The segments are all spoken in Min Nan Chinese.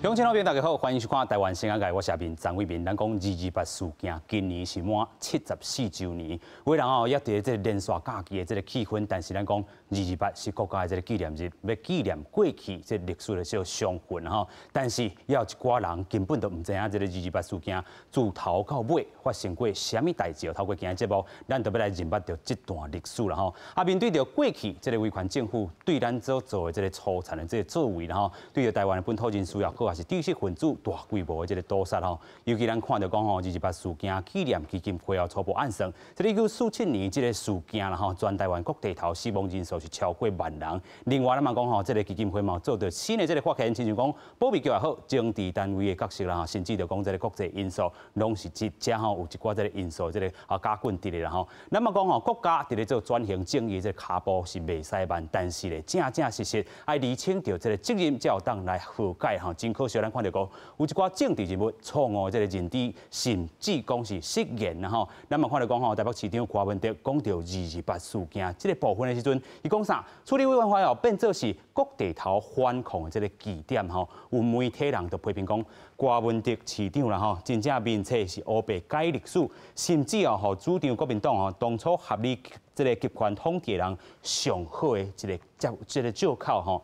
鄉親老朋友大家好，歡迎收看《台灣新眼界》，我是阿明張偉民。咱講二二八事件，今年是滿74週年，有人哦，猶佇這個連續假期的這個氣氛，但是咱講二二八是國家的這個紀念日，欲紀念過去這歷史的這個傷痕吼。但是猶有一寡人根本就毋知影這個二二八事件自頭到尾發生過啥物代誌。透過今日節目，咱就欲來認捌著這段歷史啦吼。啊，面對著過去這個威權政府對咱所做的這個粗殘的這個作為啦吼，對著台灣的本土人士也好，也是知識分子大規模的這個屠殺吼，尤其咱看著講吼，二二八事件紀念基金會哦初步按算，這個1947年這個事件啦吼，全台灣各地頭死亡人數是超過萬人。另外，咱嘛講吼，這個基金會嘛做著新的這個發現，親像講保密局也好，政治單位的角色啦吼，甚至著講這個國際因素，攏是這遮吼有一寡這個因素，這個啊加滾佇咧啦吼。咱嘛講吼，國家佇咧做轉型正義這個跤步是袂使慢，但是咧正正實實愛釐清著這個責任，才有當來和解吼。真可惜，咱看著講有一寡政治人物錯誤的這個認知，甚至講是失言啦吼。咱嘛看著講吼，台北市長柯文哲講著二二八事件這個部分的時陣，伊講啥？處理委員會哦變做是國地頭反抗的這個據點吼。有媒體人就批評講，柯文哲市長啦吼，真正面冊是烏白改歷史，甚至哦，予主張國民黨吼當初合理這個集權統治的人上好的一個這個借口吼。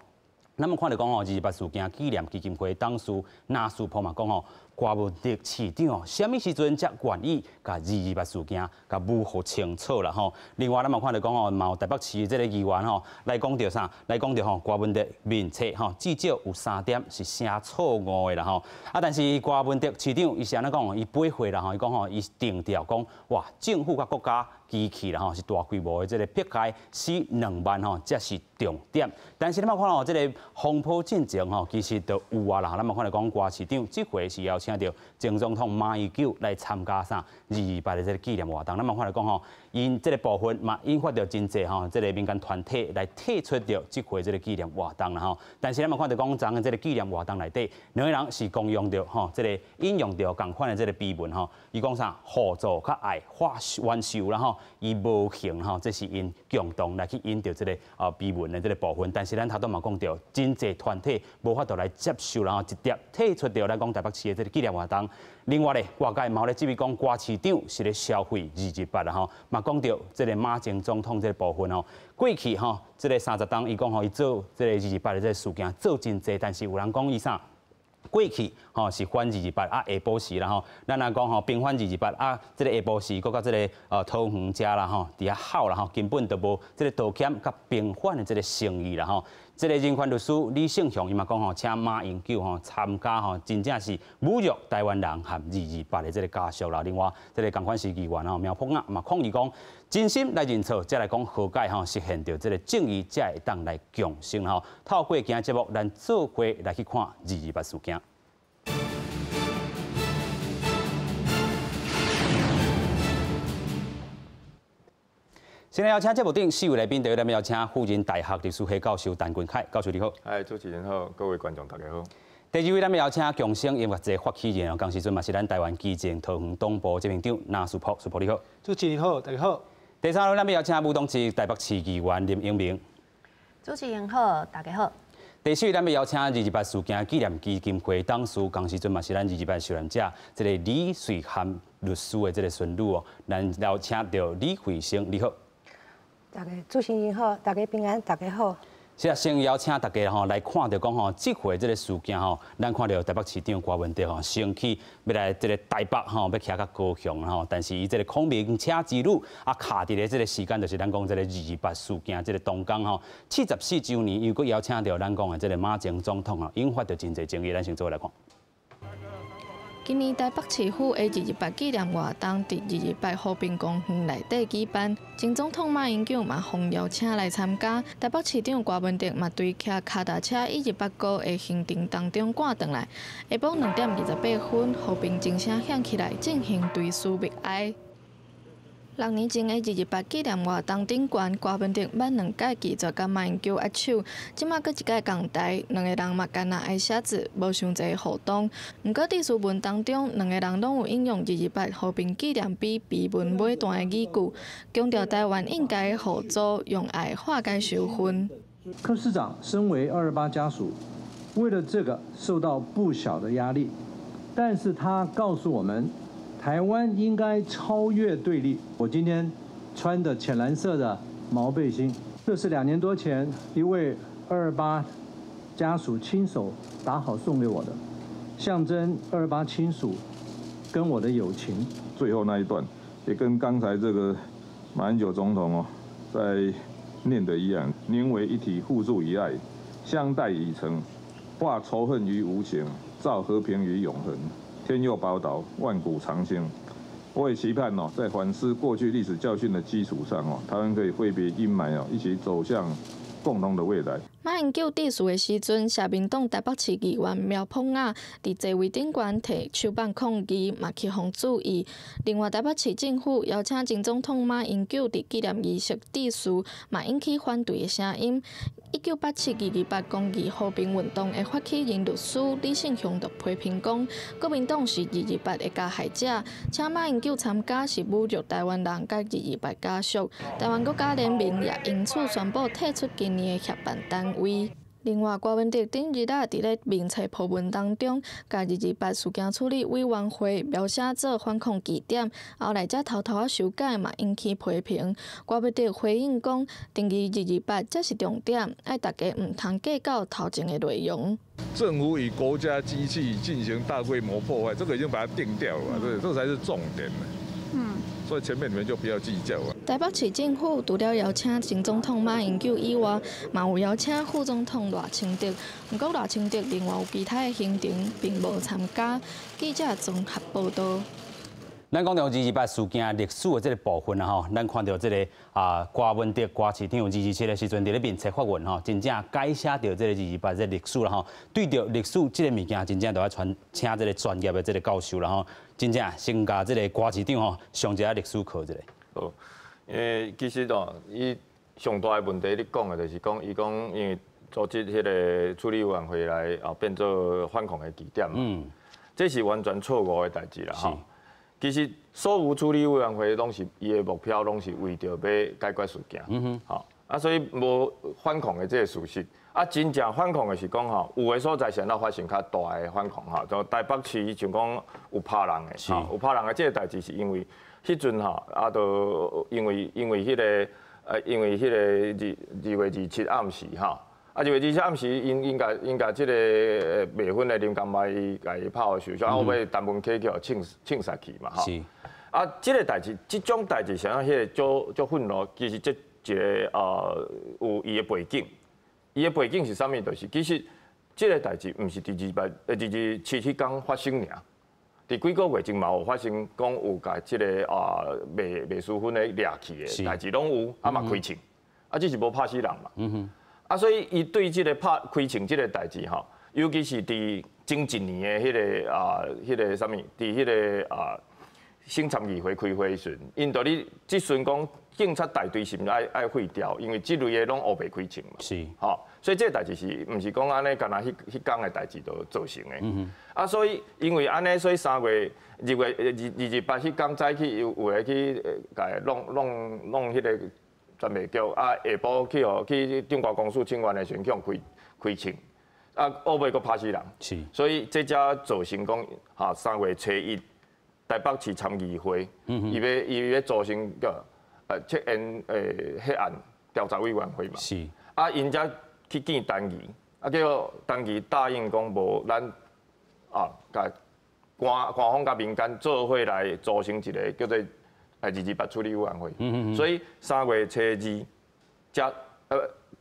咱們看著講吼，二二八事件紀念基金會董事林書波嘛講吼，柯文哲市長哦，啥物時陣才願意共二二八事件共模糊清楚啦吼。另外，咱嘛看著講吼，嘛有台北市這個議員吼來講著啥？來講著吼，柯文哲面冊吼，至少有三點是寫錯誤的啦吼。啊，但是柯文哲市長伊是按怎講？伊背回啦吼，伊講吼，伊定調講，哇，政府佮國家機器啦吼，是大規模的這個迫害死2萬吼，才是重點。但是你嘛看吼，這個風波進前吼，其實就有啊啦。咱嘛看著講，柯市長這回是邀請著前總統馬英九來參加啥二二八的這個紀念活動。咱嘛看著講吼，𪜶這個部分嘛引發著真濟吼，這個民間團體來退出著這回這個紀念活動啦吼。但是咱嘛看著講，昨昏這個紀念活動內底，兩个人是共用著吼，這個引用著仝款的這個碑文吼。伊講啥？互助佮愛化冤仇啦吼。伊無形吼，這是𪜶共同來去引著這個啊碑文的這個部分。但是咱頭拄嘛講著，真濟團體無法度來接受，然後直接退出著咱講台北市的這個紀念活動。另外咧，外界嘛有咧質疑講，柯市長是咧消費二二八啦吼，嘛講著這個馬前總統這個部分吼，過去吼這個30冬，伊講吼伊做這個二二八的這個事件做真濟，但是有人講伊啥？過去吼是反二二八啊，下晡時啦吼，咱若講吼平反二二八啊，這個下晡時，閣佮這個桃園遮啦吼，佇遐吼啦吼，根本就無這個道歉佮平反的這個誠意啦吼。這個人權律師李勝雄伊嘛講吼，請馬英九吼參加吼，真正是侮辱台灣人和二二八的這個家屬啦。另外，這個仝款市議員吼苗博雅嘛抗議講，真心來認錯，才來講和解吼，實現著這個正義，才會當來共生吼。透過今日節目，咱做伙來去看二二八事件。先來邀請節目頂四位來賓，第一位邀請輔仁大學歷史系教授陳君凱教授，你好。哎，主持人好，各位觀眾大家好。第二位，咱們邀請共生音樂節發起人，仝時陣嘛是咱台灣基進桃園黨部執行長林書博，書博你好。主持人好，大家好。第三位，咱們邀請無黨籍台北市議員林穎明。主持人好，大家好。第四位，咱們邀請二二八事件紀念基金會董事，仝時陣嘛是咱二二八受難者，這個李瑞涵律師的這個孫女哦，咱邀請著李慧生，你好。大家主持人好，大家平安，大家好。是啊，先邀請大家吼來看著講吼，這回這個事件吼，咱看著台北市長柯文哲吼，先去欲來這個台北吼，欲徛較高雄吼，但是伊這個孔明車之旅啊，卡佇咧這個時間，就是咱講這個二二八事件這個當工吼，74週年，又閣邀請著咱講的這個馬前總統吼，引發著真濟爭議，咱先做伙來看。今年台北市府的二二八紀念活動，佇二二八和平公園內底舉辦，前總統馬英九嘛奉邀請來參加。台北市長柯文哲嘛隨騎跤踏車一二八哥的行程當中趕轉來。下晡2點28分，和平鐘聲響起來，進行追思默哀。6年前的二二八紀念活動頂懸，柯文哲捌兩擺拒絕佮馬英九握手，這馬閣一擺仝台，兩个人嘛干焦愛寫字，無傷濟互動。毋過致辭文當中，兩个人攏有引用二二八和平紀念碑碑文尾段的語句，強調台灣應該互助，用愛化解仇恨。柯市長身為228家屬，為了這個受到不小的壓力，但是他告訴我們，台灣應該超越對立。我今天穿的淺藍色的毛背心，這是2年多前一位228家屬親手打好送給我的，象徵二二八親屬跟我的友情。最後那一段也跟剛才這個馬英九總統哦在念的一樣，凝為一體，互助以愛，相待以誠，化仇恨於無形，造和平於永恆。天佑寶島，萬古長青。我也期盼哦，在反思過去歷史教訓的基礎上哦，台灣可以揮別陰霾哦，一起走向共同的未來。馬英九致辭的時陣，社民黨台北市議員苗博雅佇座位頂懸提手板抗議，嘛去予注意。另外，台北市政府邀請前總統馬英九佇紀念儀式致辭，嘛引起反對的聲音。1987228公義和平運動的發起人律師李勝雄就批評講，國民黨是二二八的加害者，請馬英九參加是侮辱台灣人佮二二八家屬。台灣國家聯盟也因此宣布退出今年的協辦單位。另外，柯文哲頂日仔佇咧面冊 po 文當中，共二二八事件處理委員會描寫做反抗據點，後來才偷偷仔修改嘛，引起批評。柯文哲回應講，定義二二八才是重點，愛大家毋通計較頭前的內容。政府以國家機器進行大規模破壞，這個已經把它定掉了，這才是重點。所以前面你們就不要計較了。台北市政府除了邀請前總統馬英九以外，嘛有邀請副總統賴清德。毋過賴清德另外有其他的行程，並無參加。記者綜合報道。咱講到二二八事件歷史的這個部分啊吼，咱看到這個柯文哲柯市長227的時陣，佇咧面冊發文吼，真正改寫著這個二二八這個歷史啦吼。對著歷史這個物件，真正都愛傳請這個專業的這個教授啦吼。真正先共這個柯市長吼上一下歷史課一下。好，因為其實哦，伊上大的問題你講的就是講，伊講因為組織彼個處理委員會來變做反共的據點嘛，這是完全錯誤的代誌啦吼。其實所有處理委員會攏是伊的目標，攏是為著欲解決事件，吼啊，所以無反抗的這個事實。啊，真正反抗的是講吼，有的所在是按怎發生較大的反抗吼，就台北市像講有拍人的，吼有拍人的這個代誌是因為彼陣吼啊，就因為彼個2月27暗時吼。啊，2月27暗時，𪜶共這個賣薰的林甘麥共伊拍予受傷，啊，後尾陳文啟去予槍殺去嘛，吼。啊，這個代誌，這種代誌，啥彼個足足憤怒，其實這一個有伊的背景，伊的背景是啥物？就是其實這個代誌毋是佇227彼工發生爾，佇幾個月前嘛有發生，講有共這個賣書薰的掠去的代誌攏有，啊嘛開槍，啊只是無拍死人嘛。啊，所以伊對這個拍開槍這個代誌吼，尤其是佇前一年的彼個啊，彼個啥物，佇彼個省參議會開會時陣，𪜶就咧質詢講警察大隊是毋是愛廢掉，因為這類的攏烏白開槍嘛。吼，所以這個代誌是毋是講按呢，干焦彼工的代誌就造成的。啊，所以因為按呢，所以3月2月228彼工早起有的去共弄弄弄彼個專賣局，啊，下晡去予去長官公署請願的時陣，去予開槍，啊，後尾閣拍死人。所以這才造成講，哈，3月初一，台北市參議會，伊欲組成個撤煙彼案調查委員會嘛。啊，𪜶才去見陳儀，啊，結果陳儀答應講無，咱啊，共官方佮民間做伙來組成一個叫做二二八處理委員會，所以3月初二，才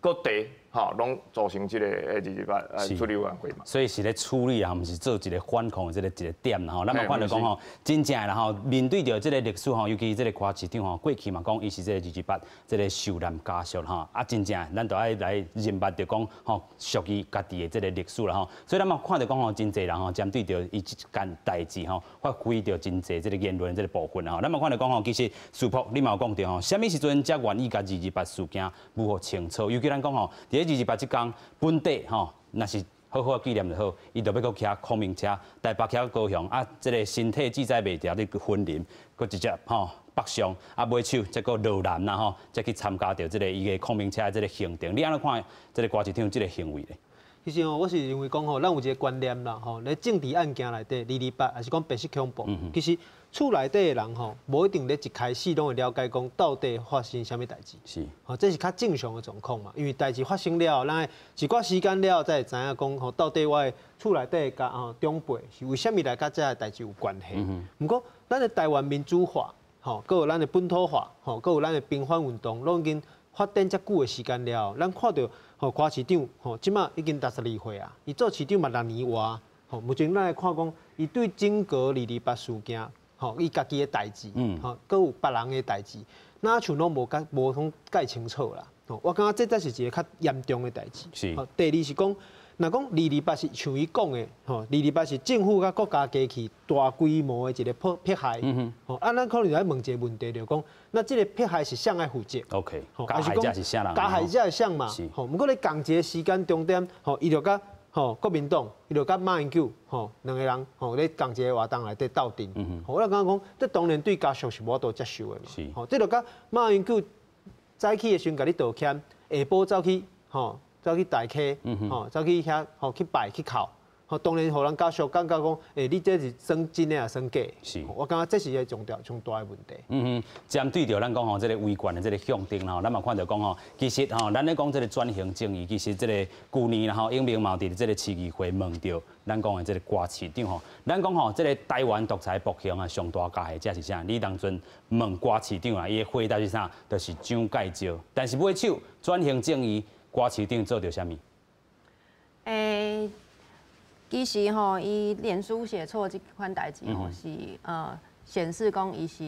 各地吼攏組成這個二二八處理委員會嘛。所以是咧處理啊，毋是做一個反抗的這個一個點啦吼。咱嘛看著講吼，真正的啦吼，面對著這個歷史吼，尤其這個柯市長吼，過去嘛講伊是這個二二八這個受難家屬吼，啊，真正咱就愛來認捌著講吼，屬於家己的這個歷史啦吼。所以咱嘛看著講吼，真濟人吼，針對著伊這件代誌吼，發揮著真濟這個言論這個部分吼。咱嘛看著講吼，其實師傅你嘛有講著吼，啥物時陣才願意共二二八事件模糊清楚？尤其咱講吼，佇咧二二八這工本地吼，若是好好紀念就好，伊就欲閣騎孔明車，台北騎高雄，啊，這個身體志在袂牢咧雲林，閣直接吼北上，啊，尾手才閣落南啦吼，才去參加著這個伊的孔明車的這個行程。你按怎看這個柯市長這個行為咧？其實吼，我是認為講吼，咱有一个觀念啦吼，咧政治案件內底，二二八抑是講白色恐怖，其實厝內底的人吼，無一定咧一開始攏會了解講到底發生啥物代誌。吼，這是較正常的狀況嘛。因為代誌發生了後，咱一寡時間了後，才會知影講吼，到底我的厝內底的家吼長輩是為啥物來佮這个代誌有關係。毋過，咱的台灣民主化，吼，閣有咱的本土化，吼，閣有咱的平反運動，攏已經發展遮久的時間了後，咱看著吼柯市長吼，這馬已經62歲啊，伊做市長嘛6年外，吼，目前咱來看講，伊對整個二二八事件，吼，伊家己的代誌，吼，閣有別人的代誌，若像攏無甲無講蓋清楚啦。吼，我感覺這才是一个較嚴重的代誌。第二是講，若講二二八是像伊講的，吼，二二八是政府佮國家機器大規模的一个迫迫害，吼，啊，咱可能愛問一个問題，就講，那這个迫害是誰愛負責？OK，加害者是啥人？加害者是誰嘛？吼，毋過咧仝一个時間終點，吼，伊就佮吼國民黨，伊就佮馬英九，吼，兩個人，吼咧仝一个活動內底鬥陣。吼，我感覺講，這當然對家屬是無法度接受的嘛。吼，這就佮馬英九早起的時陣共你道歉，下晡走去，吼，走去大溪，吼，走去遐，吼去拜去哭，吼，當然予人家屬感覺講，欸，你這是算真的抑算假？我感覺這是一个重要、上大的問題。嗯哼，針對著咱講吼，這个維權的這个向定吼，咱嘛看著講吼，其實吼，咱咧講這个轉型正義，其實這个舊年啦吼，永明嘛佇這个市議會問著咱講的這个柯市長吼，咱講吼，這个台灣獨裁暴行啊，上大加害者是啥？你當陣問柯市長啊，伊的回答是啥？就是蔣介石。但是尾手轉型正義，柯市長做著啥物？欸，其實吼，伊臉書寫錯這款代誌吼，是顯示講伊是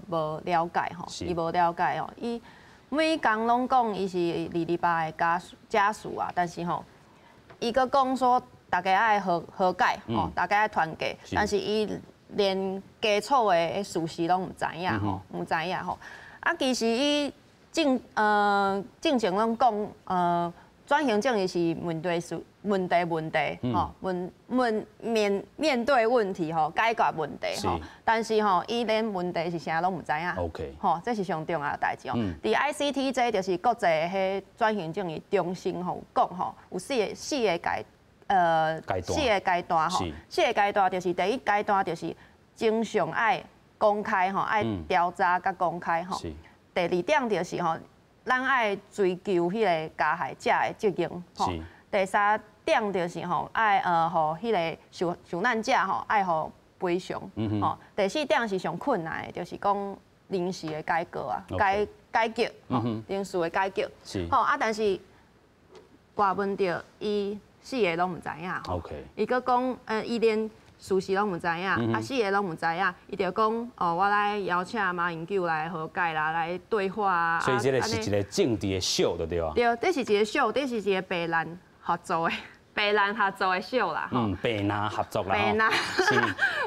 無了解吼，伊無了解吼，伊每工攏講伊是二二八的家屬啊，但是吼，伊閣講說大家愛和解吼，大家愛團結，但是伊連基礎的事實攏毋知影吼，毋知影吼。啊，其實伊進前攏講轉型正義是問題是問題問題吼，問問面面對問題吼，解決問題吼，但是吼，伊連問題是啥攏毋知影。 吼，這是上重要的代誌哦。佇 ICTJ 就是國際彼轉型正義中心吼，講吼，有四個階段吼，四個階段就是第一階段就是真相愛公開吼，愛調查佮公開吼。第二點就是吼，咱愛追究彼个加害者的責任吼。第三點就是吼，愛予彼个受難者吼，愛予賠償吼。第四點是上困難的，就是講人事的改革啊，改革吼，人事的改革。吼啊，但是柯文哲伊四个攏毋知影。伊閣講，伊連事實攏毋知影，啊，四个攏毋知影，伊就講哦，我來邀請馬英九來和解啦，來對話啊。所以這个是一个政治的秀，就對啊。對，這是一個秀，這是一個白爛合作的，白爛合作的秀啦。嗯，白爛合作啦。白爛，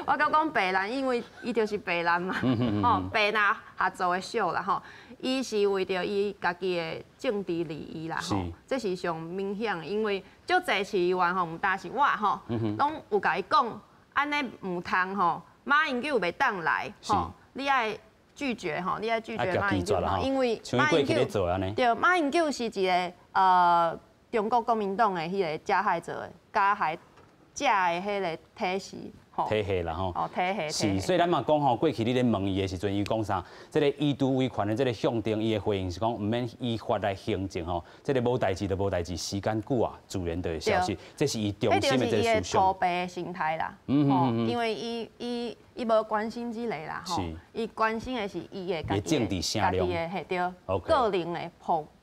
我閣講白爛，因為伊就是白爛嘛。吼，白爛合作的秀啦，吼，伊是為著伊家己的政治利益啦，吼，這是上明顯的，因為足濟市議員吼，毋單是我吼，攏有共伊講。按呢毋通吼，馬英九袂當來吼，你愛拒絕吼，你愛拒絕馬英九，因為馬英九對，馬英九是一个中國國民黨的彼个加害者、加害者的彼个體系。體系啦吼，哦，體系是，所以咱嘛講吼，過去你咧問伊的時陣，伊講啥？這个移除維權的這个向定，伊的回應是講，毋免依法來行政吼，這个無代誌就無代誌，時間久啊，自然就會消失。這是伊中心的這個思想。逃避的心態啦，因為伊無關心這个啦，吼，伊關心的是伊的家己的家己的嘿對，個人的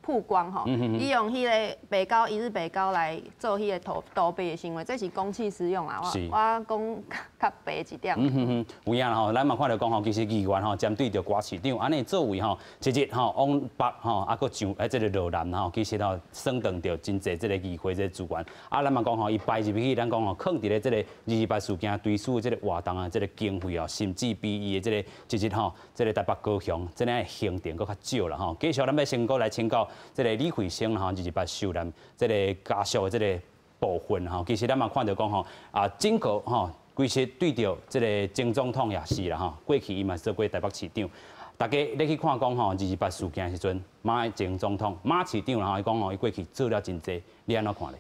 曝光吼，伊用彼个白膠一日白膠來做彼个逃避的行為，這是公器私用啦。我講較白一點。嗯哼哼，有影啦吼，咱嘛看著講吼，其實議員吼針對著柯市長按呢作為吼，一日吼往北吼，啊閣上啊這个落南吼，其實吼損斷著真濟這个議會這個資源。啊，咱嘛講吼，伊擺入去，咱講吼，囥佇咧這个二二八事件追思這个活動啊，這个經費哦，甚至比伊的這个一日吼，這个台北高雄這个行程閣較少啦吼。繼續咱欲先閣來請教這个李慧生吼，二二八受難這个家屬的這个部分吼，其實咱嘛看著講吼，啊，整個吼，其實對著這个前總統也是啦吼，過去伊嘛做過台北市長，大家咧去看講吼，二二八事件的時陣，馬前總統馬市長吼，伊講吼，伊過去做了真濟，你按怎看咧？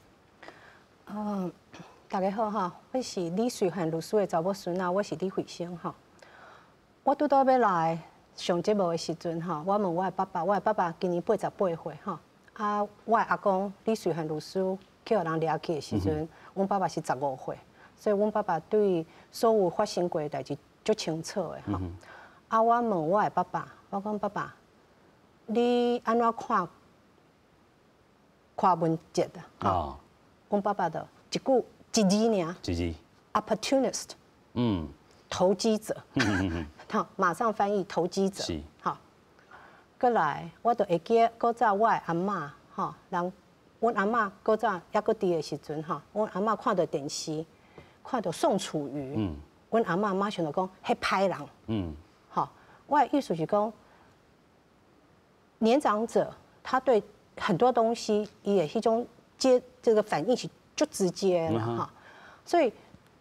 大家好哈，我是李瑞汉律师的查某孙仔，我是李慧生哈。我拄拄欲来上节目的时阵哈，我问我的爸爸，我的爸爸今年88岁哈。啊，我的阿公李瑞汉律师去予人掠去的时阵，阮爸爸是15岁，所以阮爸爸对所有发生过的代志足清楚的哈。啊，我问我的爸爸，我讲爸爸，你按怎看柯文哲啊？哦，阮爸爸的一句一字尔，一字，opportunist，投机者，好，马上翻译投机者，好，过来，我就会记古早我的阿嬷，吼，人，阮阿嬷古早犹阁伫的时阵，吼，阮阿嬷看著电视，看著宋楚瑜，阮阿嬷马上就讲，彼歹人，好，我的意思是讲，年长者他对很多东西伊彼种接这个反应是足直接的哈，所以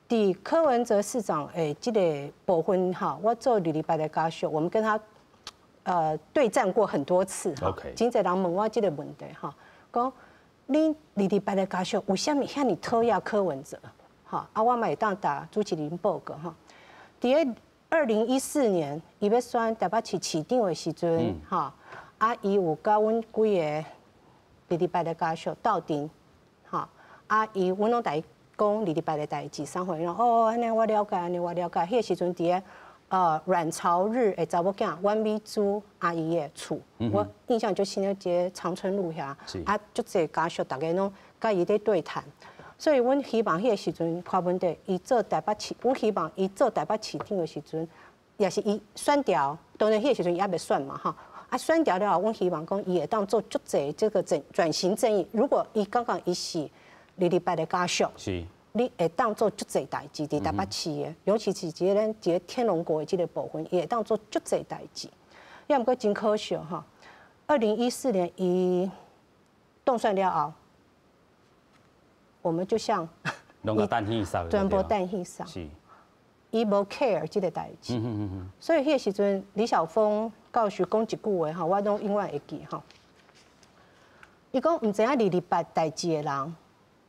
伫柯文哲市长的这个部分哈，我做二二八的家属，我们跟他对战过很多次哈。真济人问我这个问题哈，讲恁二二八的家属为啥物遐尔讨厌柯文哲？哈，啊，我嘛会当共主持人报告哈。伫个2014年，伊欲选台北市市长的时阵，哈，啊，伊有佮阮几个二二八的家属斗阵，哈，啊，伊阮拢共伊讲二二八的代志，啥货，伊讲哦，按呢我了解，按呢我了解。彼个时阵伫个阮朝日的查某囝阮美珠阿姨的厝，我印象足深的，伫个长春路遐，啊，足济家属逐家拢佮伊咧对谈。所以，阮希望彼个时阵，柯文哲伊做台北市，阮希望伊做台北市长的时阵，也是伊选掉，当然彼个时阵伊犹未选嘛，哈。啊，选掉了后，阮希望讲伊会当做足济这个转转型正义。如果伊感觉伊是二二八的家属，你会当做足济代志伫台北市的，尤其是这个咱这个天龙国的这个部分，伊会当做足济代志。也毋过真可惜哈，2014年伊当选了后，我们就像拢共掷戏捒，全部掷戏捒，伊无 care 这个代志，所以彼个时阵李晓峰教授讲一句话哈，我拢永远会记哈。伊讲毋知影二二八代志的人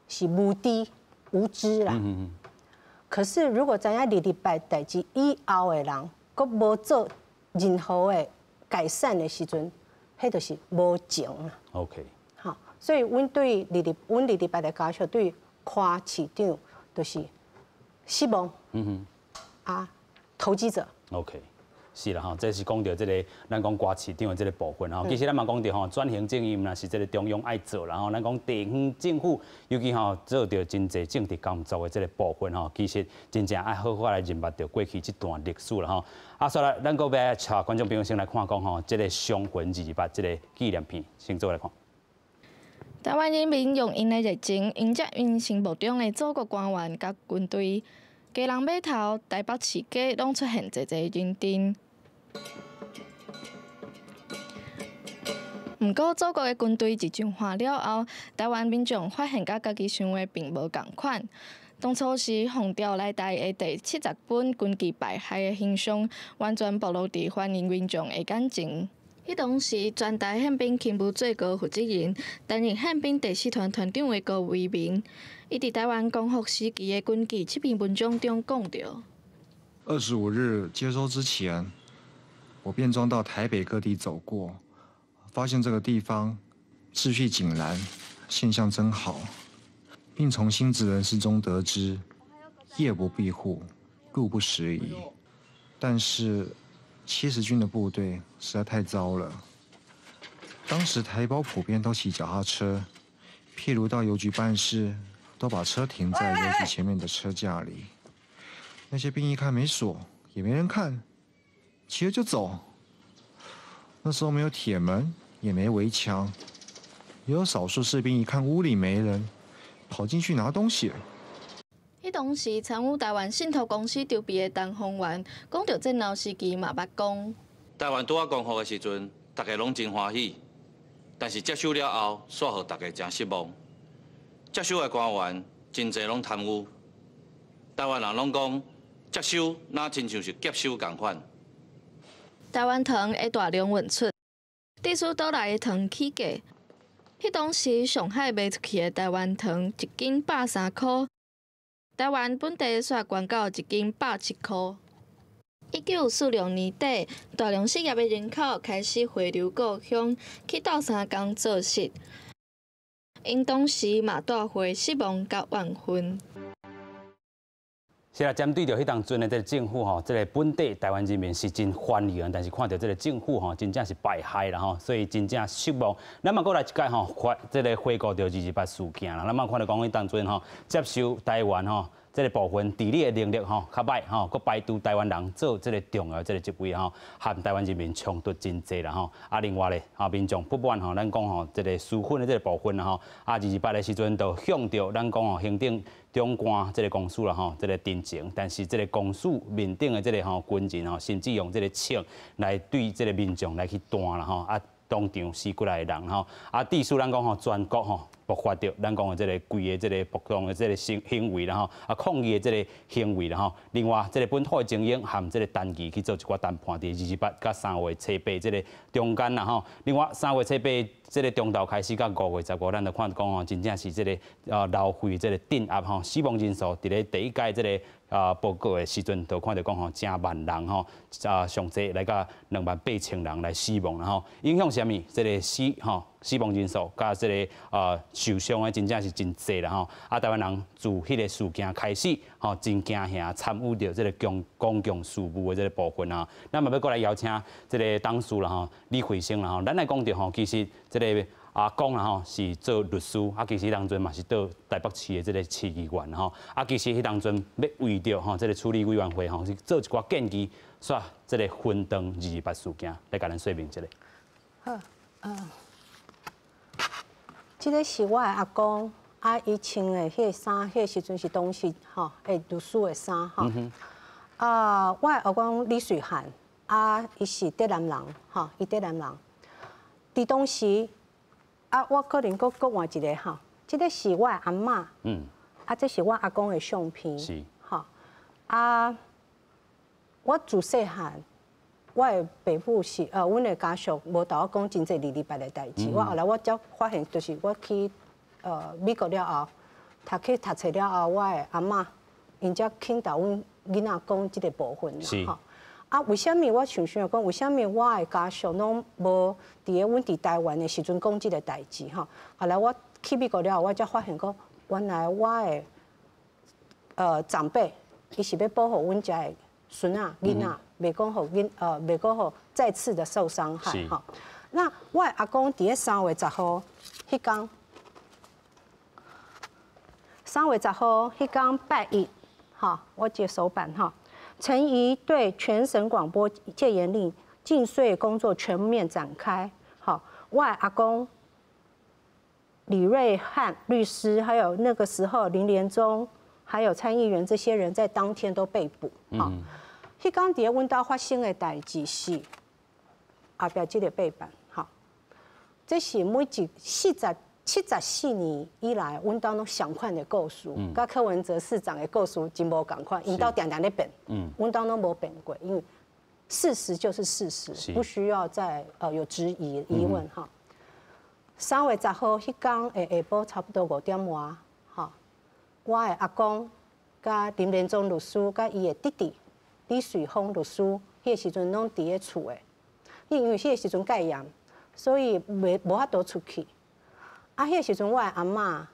是无知无知啦。可是如果知影二二八代志以后的人，阁无做任何的改善的时阵，彼就是无情啦。 好，所以阮对二二阮二二八的家属对柯市长就是失望。啊，投机者。 OK，是啦吼，这是讲著这个咱讲柯市长的这个部分吼。其实咱嘛讲著吼，转型正义毋但是这个中央爱做啦吼，咱讲地方政府尤其吼做著真济政治工作的这个部分吼，其实真正爱好好来认捌著过去这段历史啦吼。啊，所以咱阁欲带观众朋友先来看讲吼，这个伤魂二二八这个纪念片，先做来看。台湾人民用𪜶的热情迎接𪜶心目中的祖国官员佮军队。基隆码头、台北市街拢出现济济人阵。毋过，祖国的军队一进化了后，台湾民众发现佮家己想的并无仝款。当初时奉调来台的第70军军旗败海的形象，完全暴露伫欢迎民众的眼前。彼当时，全台宪兵勤务最高负责人，担任宪兵第四团团长的高维明，伊伫台湾光复时期的军纪这篇文章中讲著： 25日接收之前，我便装到台北各地走过，发现这个地方秩序井然，现象真好，并从新职人士中得知，夜不闭户，路不拾遗，但是70军的部队实在太糟了。当时台胞普遍都骑脚踏车，譬如到邮局办事，都把车停在邮局前面的车架里。那些兵一看没锁，也没人看，骑了就走。那时候没有铁门，也没围墙，也有少数士兵一看屋里没人，跑进去拿东西。彼当时参与台湾信托公司筹备的陈宏源，讲著战后时期嘛捌讲：台湾拄仔光复的时阵，大家拢真欢喜，但是接收了后，煞予大家真失望。接收的官员真济拢贪污，台湾人拢讲接收若亲像是劫收仝款。台湾糖会大量运出，地处岛内的糖起价。彼當時上海賣出去的台灣糖一斤103箍，台灣本地煞懸到一斤107箍。1946年底，大量失業的人口開始回流故鄉，去鬥相共做事。𪜶當時嘛帶回失望佮怨恨。是啦，針對著彼當陣的這个政府吼，這个本地台灣人民是真歡喜，但是看著這个政府吼，真正是敗害啦吼，所以真正失望。咱嘛閣來一擺吼，這个回顧著二二八事件啦。咱嘛看著講彼當陣吼，接受台灣吼，這个部分治理的能力吼較䆀吼，閣排除台灣人做這个重要這个職位吼，和台灣人民衝突真濟啦吼。啊，另外咧，啊民眾不滿吼，咱講吼，這个私分的這个部分啦吼，啊二二八的時陣就向著咱講吼行政長官這个公署啦吼，這个陳情，但是這个公署面頂的這个吼軍人吼，甚至用這个槍來對這个民眾來去彈啦吼，啊當場死幾來个人吼，啊致使咱講吼全國吼爆發著咱講的這个規个這个暴動的這个行為啦吼，啊抗議的這个行為啦吼。另外，這个本土的精英和這个陳儀去做一寡談判，佇二二八佮3月初8這个中間啦吼。另外，3月初8這个中晝開始到5月15，咱就看講吼，真正是這个流血這个鎮壓吼，死亡人數佇咧第一屆這个報告的時陣，就看著講吼，成萬人吼，啊上濟來到28,000人來死亡啦吼。影響啥物？這个死亡人數佮這个受傷的真正是真濟啦吼。啊，台灣人自彼个事件開始吼，真驚嚇參與著這个公共事務的這个部分啊。咱嘛欲閣來邀請這个董事啦吼，李惠生啦吼。咱來講著吼，其實這个阿公啦吼是做律師，啊其實彼當陣嘛是做台北市的這个市議員吼。啊，其實彼當陣欲為著吼這个處理委員會吼，是做一寡建議，煞這个分斷二二八事件，來共咱說明一下。好，這个是我的阿公，啊，伊穿的彼个衫，彼个時陣是當時吼，律師的衫吼。啊，我的阿公李瑞漢，啊，伊是竹南人，吼，伊竹南人。佇當時，啊，我可能閣閣換一个吼，這个是我的阿嬤，啊，這是我阿公的相片，吼，啊，我自細漢，我的爸母是阮的家屬無豆我講真濟二二八的代誌。我後來我才發現，就是我去美國了後，去讀冊了後，我的阿嬤𪜶才肯豆阮囡仔講這个部分啦，吼。啊，為啥物我想想講，為啥物我的家屬攏無佇咧阮佇台灣的時陣講這个代誌吼？後來我去美國了後，我才發現講，原來我的長輩，伊是欲保護阮遮的孫仔囡仔，袂講予再次的受傷害吼。那我的阿公佇咧3月10號彼工，3月10號彼工拜一，吼，我這手板吼。陳儀對全省廣播戒嚴令禁稅工作全面展開。好，我阿公李瑞漢律師，還有那個時候林連忠，還有參議員這些人在當天都被捕。好，彼工佇咧阮兜發生的代誌是後壁這个背板。好，這是每一74年以來，阮兜攏相款的故事，佮柯文哲市長的故事真無仝款，𪜶兜定定咧變，阮兜攏無變過，因為事實就是事實，不需要再有質疑疑問哈。3月10號彼工的下晡差不多5點外，吼，我的阿公佮林連忠律師佮伊的弟弟李水峰律師，彼个時陣攏佇咧厝的，因為彼个時陣戒嚴，所以袂無法度出去。啊，彼个時陣我的阿嬤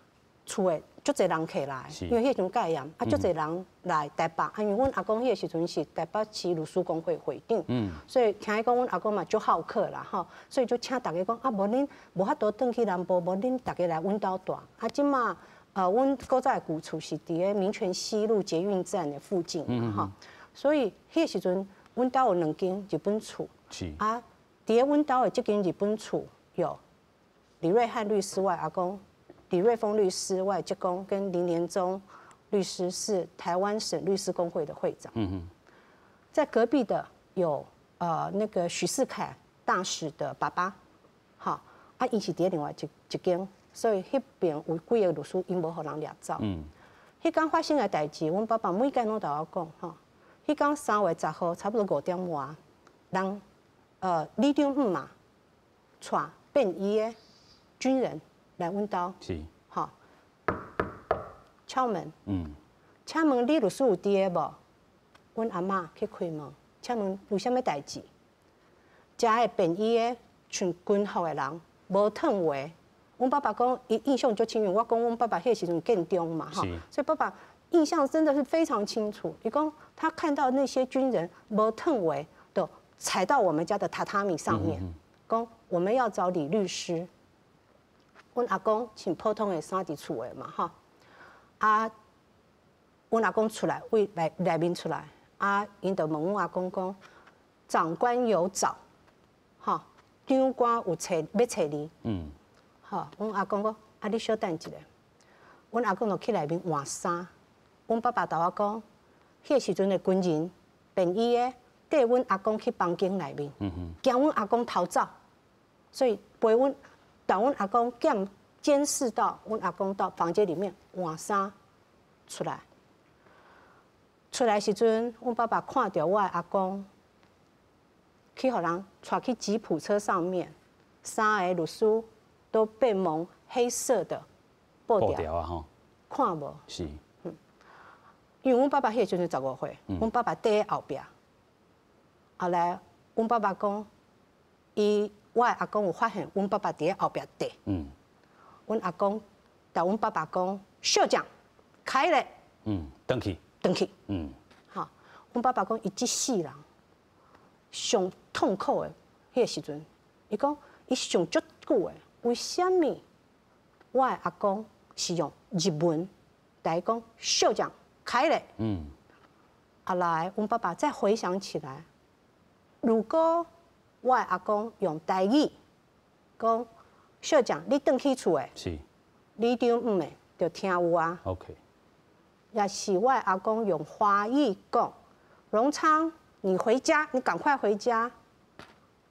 厝的足濟人客來，因為彼個時陣戒嚴，啊足濟人來台北，啊因為阮阿公彼个時陣是台北市律師公會會長，所以聽伊講阮阿公嘛足好客啦吼，所以就請大家講啊，無恁無法度轉去南部，無恁大家來阮兜蹛。啊，這馬阮古早的舊厝是佇咧民權西路捷運站的附近吼，所以彼個時陣阮兜有兩間日本厝，啊，佇咧阮兜的這間日本厝有李瑞漢律師，我阿公；李瑞峰律師，我舅公，跟林連忠律師是台灣省律師公會的會長。在隔壁的有那個許世凱大使的爸爸，好，啊，伊是佇另外一間，所以彼邊有幾个律師，𪜶無予人掠走。彼工發生的代誌，阮爸爸每擺攏豆我講吼，彼工3月10號差不多5點外，人里長姆媽帶便衣的軍人來阮兜，吼，敲門，請問李律師有佇個無？阮阿嬤去開門，請問有啥物代誌？遮个便衣的穿軍服的人，無褪話。阮爸爸講，伊印象足清楚。我講阮爸爸彼個時陣建中嘛，吼，所以爸爸印象真的是非常清楚。伊講他看到那些軍人無褪話，就踩到我們家的榻榻米上面，講我們要找李律師。阮阿公穿普通的衫佇厝的嘛，吼，啊，阮阿公出來，為內內面出來，啊，𪜶就問阮阿公講，長官有找，吼，長官有揣欲揣你，吼，阮阿公講，啊，你小等一下，阮阿公就去內面換衫，阮爸爸共我講，彼個時陣的軍人便衣的綴阮阿公去房間內面，驚阮阿公逃走，所以陪阮。但阮阿公監監視到阮阿公到房間裡面換衫出來，出來時陣，阮爸爸看著我的阿公去予人帶去吉普車上面，三个律師都被蒙黑色的布條啊吼，看無？是，因為阮爸爸彼個時陣15歲，阮爸爸綴佇後壁。後來阮爸爸講，伊。我的阿公有發現，阮爸爸佇咧後壁綴。阮阿公共阮爸爸講，少將開咧。轉去。轉去。吼，阮爸爸講，伊這世人上痛苦的彼個時陣，伊講伊想足久的，為啥物我的阿公是用日文來講少將開咧？後來阮爸爸再回想起來，如果我的阿公用台語講，少將，你轉去厝的，里長毋的就聽有啊。 也是我的阿公用華語講，榮昌，你回家，你趕快回家。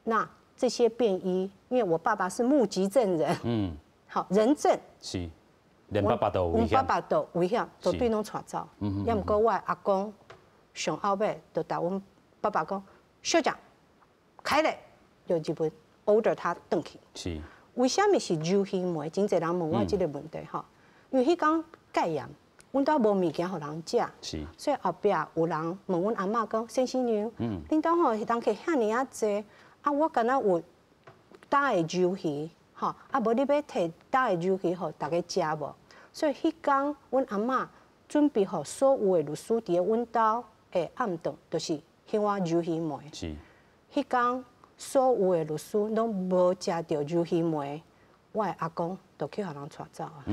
那這些便衣，因為我爸爸是目擊證人，好人證。是，連爸爸都有危險。阮爸爸都危險，就對攏帶走。也毋過我的阿公上後尾就共阮爸爸講，少將。開咧，就日本 order 他轉去。為啥物是鰇魚糜？真濟人問我這個問題吼，因為彼工戒嚴，阮兜無物件予人食。所以後壁有人問阮阿嬤講：先生娘，恁兜吼人客遐爾仔濟，啊，我敢若有焦的鰇魚，吼，啊，無你欲提焦的鰇魚予大家食無？所以彼工阮阿嬤準備予所有的律師佇咧阮兜的暗頓，就是彼碗鰇魚糜。彼工所有的律師攏無食著鰇魚糜，我的阿公就去予人帶走啊。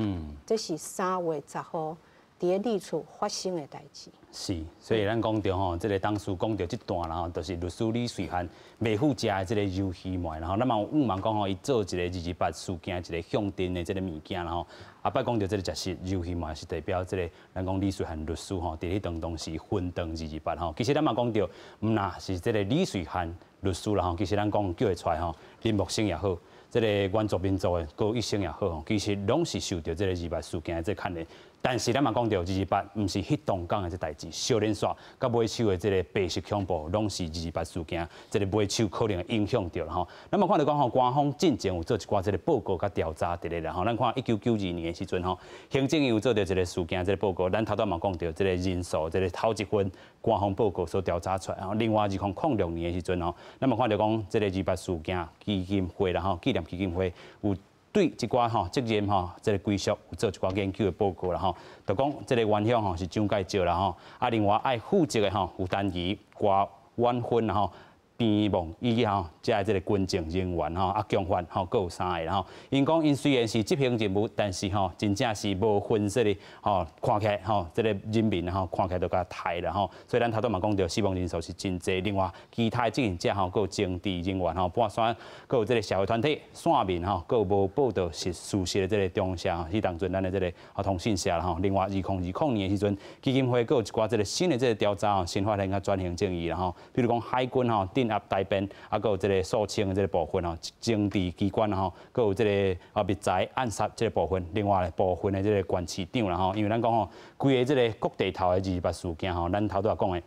這是3月10號佇咧李厝發生的代誌。是，所以咱講著吼，這个當時講著這段啦吼，就是律師李瑞漢袂赴食的這个鰇魚糜啦吼。咱嘛有望講吼，伊做一个228事件一个象徵的這个物件啦吼。後擺講著這个食食鰇魚糜是代表這个咱講李瑞漢律師吼，佇彼當當時分斷228吼。其實咱嘛講著，毋若是這个李瑞漢律師啦吼，其實咱講叫會出來吼，林木生也好，這个原住民族的高一生也好吼，其實攏是受著這个228事件的這牽連。但是咱嘛講著228，毋是彼當工的這代誌，小連線佮尾手的這个白色恐怖，攏是228事件，這个尾手可能會影響著啦吼。咱嘛看著講吼，官方進前有做一寡這个報告佮調查佇咧啦吼。咱看1992年的時陣吼，行政院有做著一個事件這个報告，咱頭拄嘛講著這个人數，這个頭一份官方報告所調查出來吼。另外2006年的時陣吼，咱嘛看著講這个228事件基金會啦吼，紀念基金會有對這寡吼責任吼，這个歸屬有做一寡研究的報告啦吼，就講這个冤兇吼是蔣介石啦吼，啊另外愛負責的吼有陳儀、郭婉芬啦吼。邊望以及吼，遮的這个軍政人員吼，啊共犯吼，閣有三个啦吼。𪜶講𪜶雖然是執行任務，但是吼，真正是無分說的吼，看起來吼，這个人民吼，看起來都共刣啦吼。所以咱頭拄嘛講著死亡人數是真濟。另外，其他的責任者吼，閣有政治人員吼，半山，閣有這个社會團體、線民吼，閣有無報導是事實的這个中社，彼當陣咱的這个通訊社啦吼。另外，2020年的時陣，基金會閣有一寡這个新的這个調查吼，新發現佮轉型正義啦吼。比如講海軍吼，鎮壓台編，啊，閣有這个肅清的這个部分吼，政治機關吼，閣有這个啊密宅暗殺這个部分，另外部分的這个縣市長啦吼，因為咱講吼，規个這个各地頭的228事件吼，咱頭拄仔講的。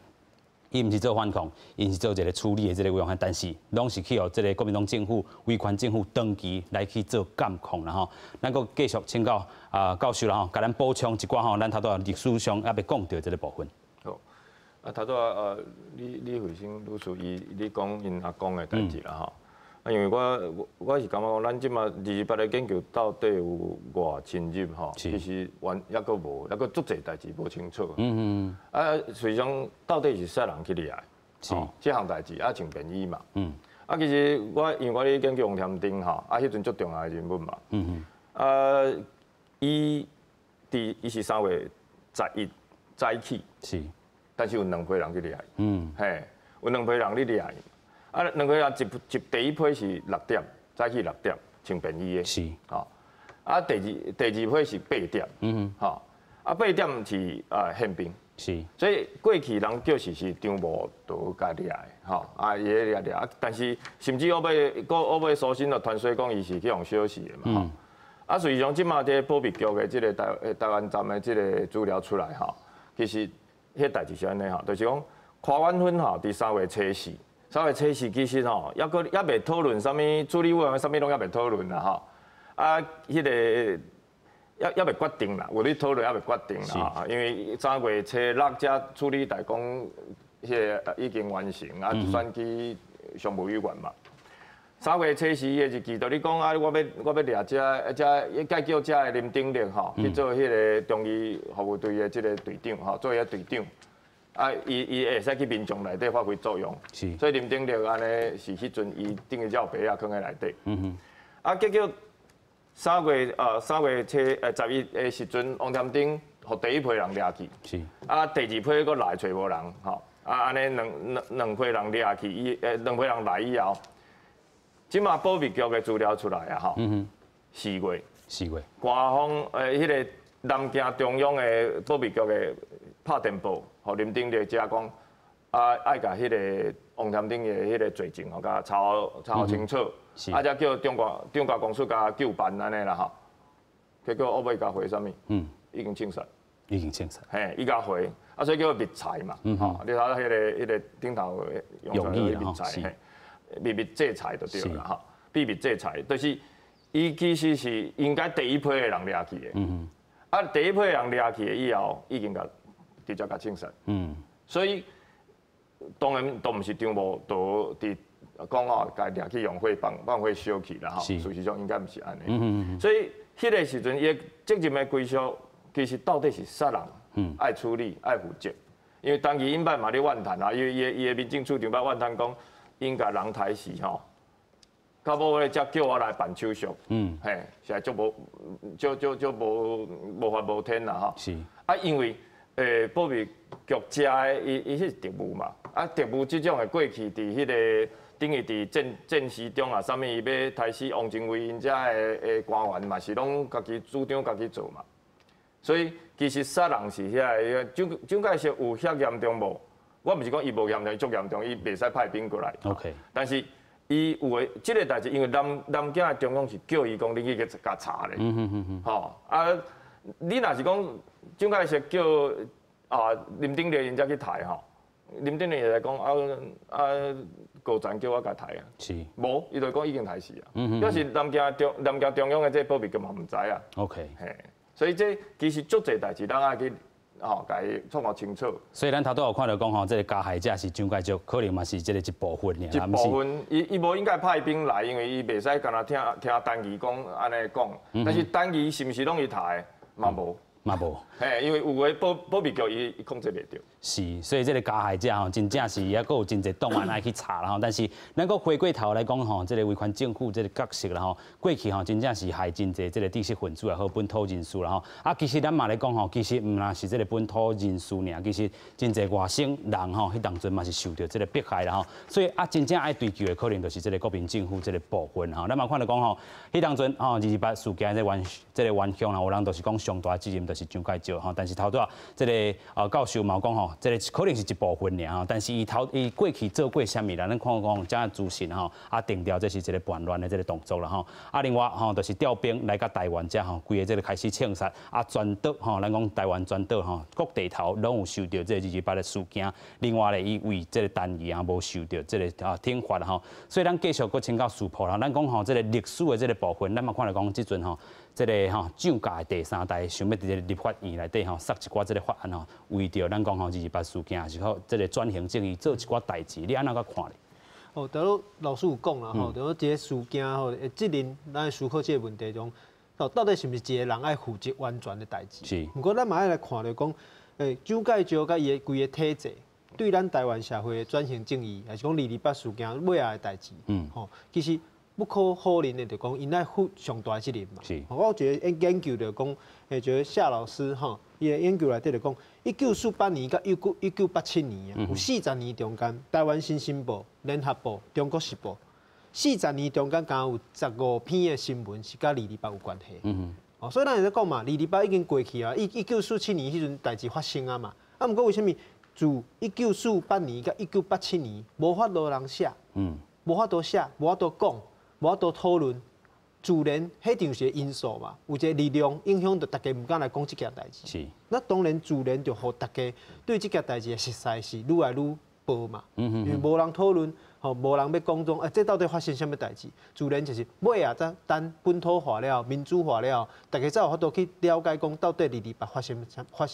伊毋是做反抗，𪜶是做一个處理的這個委員會，但是攏是去予這個國民黨政府、威權政府長期來去做監控啦吼。咱閣繼續請教啊教授啦吼，共咱補充一寡吼，咱頭拄仔歷史上猶未講著這個部分。好，啊頭拄仔李李慧星女士伊你講𪜶阿公的代誌啦吼。啊，因為我是感覺講，咱這馬二二八的研究到底有偌深入吼？其實原猶閣無，猶閣足濟代誌無清楚。啊，實際上到底是啥人去掠的？是。這項代誌啊，像便衣嘛。啊，其實我因為我咧研究王添丁吼，啊，彼陣足重要的人物嘛。啊，伊佇伊是3月11早起。但是有兩批人去掠。嘿，有兩批人咧掠。啊，兩批人一第一批是六點，早起六點穿便衣的，吼。啊，第二批是八點，吼。啊，八點是啊憲兵，所以過去人就是張慕道共掠的，吼。啊，伊咧掠掠，啊，但是甚至後尾，閣後尾蘇新就傳說講伊是去予燒死的嘛，吼。啊，實際上這馬這保密局的這個台灣站的這個資料出來，吼，其實彼代誌是按呢吼，就是講柯婉芬吼，佇3月初四。3月初四其實吼，猶閣猶未討論啥物處理委員會，啥物攏猶未討論啦吼。啊，彼個猶未決定啦，有咧討論猶未決定啦吼。因為3月初六才處理大綱，彼個已經完成，啊，選舉常務委員嘛。3月初四的日期，就你講啊，我欲掠這這，該叫遮的林鼎立吼去做彼個忠義服務隊的這個隊長吼，做彼隊長。啊，伊會使去民眾內底發揮作用，所以林鼎立按呢是彼陣伊等於繞白仔囥佇內底。啊，結果3月11的時陣，王添丁予第一批人掠去，啊，第二批閣來揣無人，吼，啊，按呢兩批人掠去，伊兩批人來以後，這馬保密局的資料出來啊，吼，4月，4月，官方彼個南京中央的保密局的拍電報，予林鼎立遮講，啊，愛共彼個王添丁的彼個罪證，予共查清楚，啊，才叫中國公司共究辦按呢啦吼。結果後尾共回啥物？已經證實。已經證實。嘿，伊共回，啊，所以叫密裁嘛，吼，你睇彼個彼個頂頭用語密裁，秘密制裁就對啦，吼，秘密制裁，就是伊其實是應該第一批的人掠去的。啊，第一批人掠去的以後，已經共直接共證實。所以當然都毋是張慕道佇講哦，共掠去用火放放火燒去啦吼。事實上應該毋是按呢。所以彼個時陣，伊的責任的歸屬，其實到底是啥人愛處理、愛負責？因為當時𪜶擺嘛咧怨嘆啊，伊伊伊的民政處長捌怨嘆講，𪜶共人刣死吼。到尾才叫我來辦手續，嘿，實在足無，足足足無無法無天啦吼。啊，因為保密局遮的，伊伊彼是特務嘛，啊，特務這種的過去佇彼個等於佇戰時中啊，啥物伊欲刣死汪精衛𪜶遮的官員嘛，是攏家己主張家己做嘛。所以其實殺人是遐个，蔣介石有遐嚴重無？我毋是講伊無嚴重，伊足嚴重，伊袂使派兵過來。 但是伊有的這個代誌，因為南京的中央是叫伊講，你去共查咧。吼啊！你若是講蔣介石叫啊林鼎立𪜶才去刣吼，林鼎立會講啊啊高層叫我共刣啊。無，伊就講已經刣死啊。表示南京中央的這個保密局嘛毋知啊。 嘿，所以這其實足濟代誌，咱愛去吼，共伊創予清楚。所以咱頭拄有看著講吼，這個加害者是蔣介石，可能嘛是這個一部分爾。一部分，伊無應該派兵來，因為伊袂使干焦聽聽陳儀講按呢講。但是陳儀是毋是攏伊刣的？嘛無。嘛無。嘿，因為有的保密局伊控制袂著。是，所以這個加害者吼，真正是猶閣有真濟檔案愛去查啦吼。但是咱閣回過頭來講吼，這個威權政府這個角色啦吼，過去吼真正是害真濟這個知識分子也好，本土人士啦吼。啊，其實咱嘛咧講吼，其實毋但是這個本土人士爾，其實真濟外省人吼，彼當陣嘛是受著這個迫害啦吼。所以啊，真正愛追究的可能就是這個國民政府這個部分吼。咱嘛看著講吼，彼當陣吼二二八事件這個冤這個冤兇啦，有人就是講上大責任。就是蔣介石吼。但是頭拄仔這个教授嘛有講吼，這个可能是一部分爾吼，但是伊頭伊過去做過啥物啦？咱看講遮資訊吼，啊定調這是一個叛亂的這个動作啦吼。啊，另外吼，就是調兵來到台灣遮吼，規个這个開始清殺，啊，全島吼，咱講台灣全島吼，各地頭攏有受著這个二二八的事件。另外咧，伊為這个單義啊，無受著這个懲罰吼。所以咱繼續閣請教師傅啦，咱講吼，這个歷史的這个部分，咱嘛看來講，這陣吼，這个吼蔣家的第三代想欲佇這个立法院內底吼，殺一寡這个法案吼，為著咱講吼二二八事件，是講這个轉型正義做一寡代誌，你按怎閣看咧？哦，頭拄老師有講啦吼，就講這个事件吼，責任，咱思考這个問題中，到底是毋是一个人愛負責完全的代誌？是。毋過咱嘛愛來看著講，蔣介石佮伊的規个體制，對咱台灣社會的轉型正義，抑是講二二八事件尾仔的代誌，吼，其實不可否認的，就講𪜶愛負上大責任嘛。我有一个研究就講，一個夏老師吼，伊的研究內底就講，1948年佮1987年啊，有40年中間，台灣新新報、聯合報、中國時報，四十年中間，敢有15篇的新聞是佮二二八有關係。哦，所以咱會使講嘛，二二八已經過去啊，1947年彼陣代誌發生啊嘛，啊，毋過為啥物自1948年佮1987年無法度人寫，無法度寫，無法度講，無法度討論，自然彼場是個因素嘛，有一個力量影響著大家毋敢來講這件代誌。那當然自然就予大家對這件代誌的熟似是愈來愈薄嘛。因為無人討論，吼，無人欲講講，這到底發生啥物代誌？自然就是尾仔才等本土化了、民主化了，大家才有法度去了解講到底二二八發生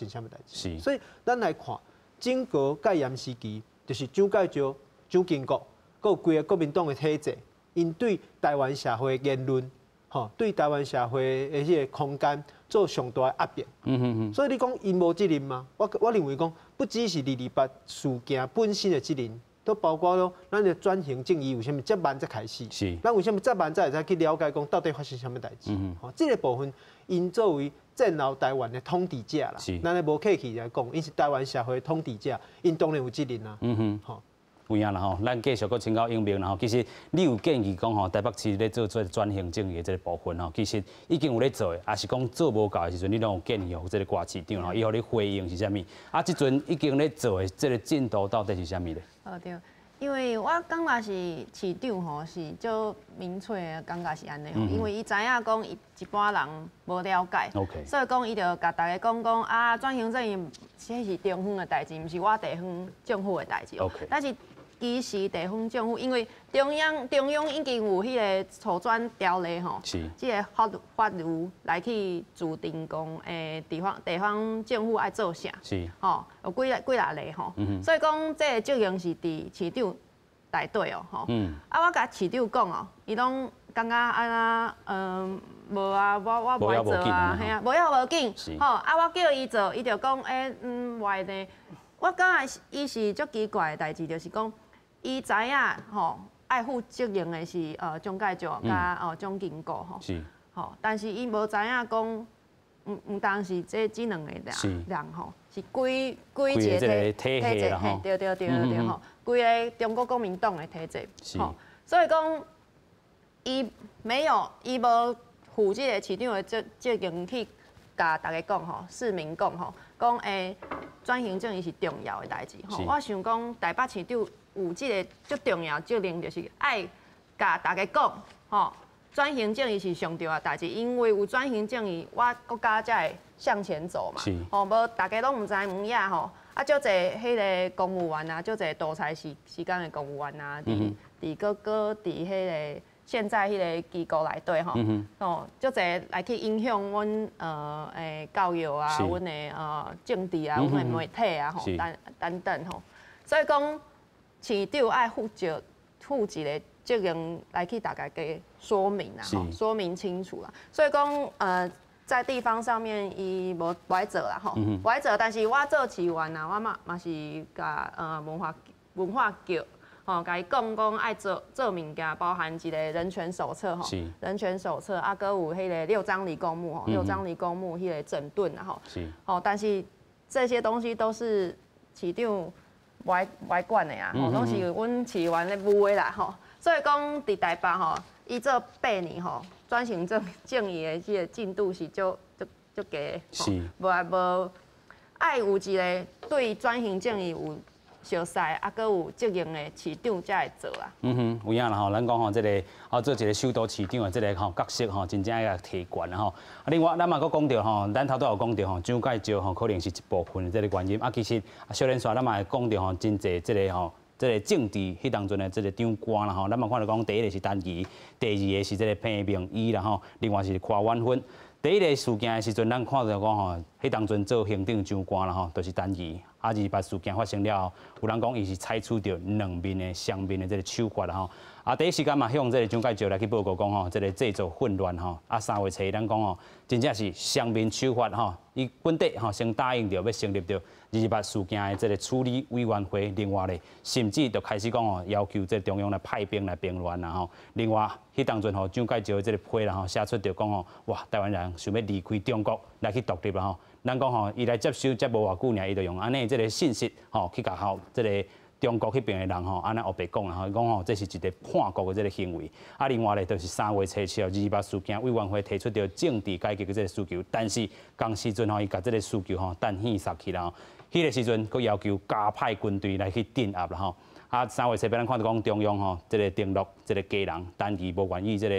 啥物代誌。所以咱來看整個戒嚴時期，就是蔣介石、蔣經國，閣有規个國民黨的體制，𪜶對台灣社會言論，吼，對台灣社會的彼個空間做上大的壓迫。所以你講𪜶無責任嗎？我認為講，不只是二二八事件本身的責任，都包括了咱的轉型正義為啥物遮慢才開始？咱為啥物遮慢才會使去了解講到底發生啥物代誌？吼，這个部分，𪜶作為戰後台灣的統治者啦，咱咧無客氣來講，𪜶是台灣社會的統治者，𪜶當然有責任啊。吼。有影啦吼，咱繼續閣請教永明啦吼。其實你有建議講吼，台北市咧做做轉型正義的這个部分吼，其實已經有咧做的，抑是講做無夠的時陣，你攏有建議予這个郭市長吼，伊予你回應是啥物？啊，這陣已經咧做的這个進度到底是啥物咧？哦對，因為我感覺是市長吼是足明確的感覺是按呢，因為伊知影講伊一般人無了解，所以講伊就共大家講講啊，轉型正義這是中央的代誌，毋是我地方政府的代誌。但是其實地方政府，因為中央已經有彼个促轉條例吼，這个法律來去註定講，地方政府愛做啥，吼，有幾若個吼，所以講這个責任是佇市長內底哦，吼。啊，我共市長講哦，伊攏感覺按怎，無啊，我無愛做啊，嘿啊，無要無緊，吼，啊，我叫伊做，伊就講，無愛呢。我感覺伊是足奇怪的代誌，就是講。伊知影吼，愛負責任的是蔣介石佮蔣經國吼，吼，但是伊無知影講，毋單是這兩個人吼，是規規一個體制，嘿，對對對對吼，規個中國國民黨的體制，吼，所以講，伊沒有，伊無負這個市長的責任去共大家講吼，市民講吼，講轉型正義是重要的代誌吼，我想講台北市長有這个足重要責任，就是愛共大家講，吼，轉型正義是上重要的代誌，因為有轉型正義，我國家才會向前走嘛。吼，無大家攏毋知毋影吼，啊，足濟彼个公務員啊，足濟多才時間的公務員啊，佇閣閣佇彼个現在彼个機構內底吼，吼，足濟來去影響阮教育啊，阮的政治啊，阮的媒體啊，吼，等等等吼，所以講。市長愛負一个責任來去大家給說明啦，吼，說明清楚啦。所以講，在地方上面伊無愛做啦，吼，無愛做。但是我做市議員啊，我嘛是共文化局，吼，共伊講講愛做做物件，包含一个人權手冊，吼，人權手冊，啊，閣有彼个六張犁公墓，吼，六張犁公墓彼个整頓啦，吼，吼，但是這些東西都是市長無愛管的啊，吼，攏是阮市議員咧舞的啦，吼。所以講，佇台北吼，伊做八年吼，轉型正義的這个進度是足足足低，無啊無愛有一個對轉型正義有熟似，啊，閣有責任的市長才會做啊。嗯哼，有影啦吼，咱講吼，這个做一個首都市長的這个吼角色吼，真正愛共提懸啦吼。啊，另外咱嘛閣講著吼，咱頭拄有講著吼，蔣介石吼可能是一部分的這个原因。啊，其實小連紲咱嘛會講著吼，真濟這个吼。這个政治彼當陣的這个長官啦吼，咱嘛看著講，第一个是陳儀，第二个是這个彭明宇啦吼，另外是柯婉芬。第一个事件的時陣，咱看著講吼，彼當陣做行政長官啦吼，就是陳儀。啊，228事件發生了後，有人講伊是採取著兩面的雙面的這个手法啦吼。啊，第一時間嘛向這个蔣介石來去報告講吼，這个製造混亂吼。啊，3月初咱講吼，真正是雙面手法吼。伊本底吼先答應著欲成立著228事件的這个處理委員會，另外咧，甚至就開始講吼，要求這个中央來派兵來平亂啦吼。另外，彼當陣吼，蔣介石的這个批啦吼，寫出著講吼，哇，台灣人想欲離開中國來去獨立啦吼。咱講吼，伊來接收才無偌久爾，伊就用按呢這个信息吼去共吼這个中國彼邊的人吼，按呢烏白講啦吼，講吼這是一个叛國的這个行為。啊，另外咧就是3月初七號228事件委員會提出著政治改革的這个訴求，但是仝時陣吼，伊共這个訴求吼擲耳殺去啦吼。彼个時陣，閣要求加派軍隊來去鎮壓啦吼。啊，3月初八咱看著講中央吼，這个登錄這个家人，陳儀無願意這个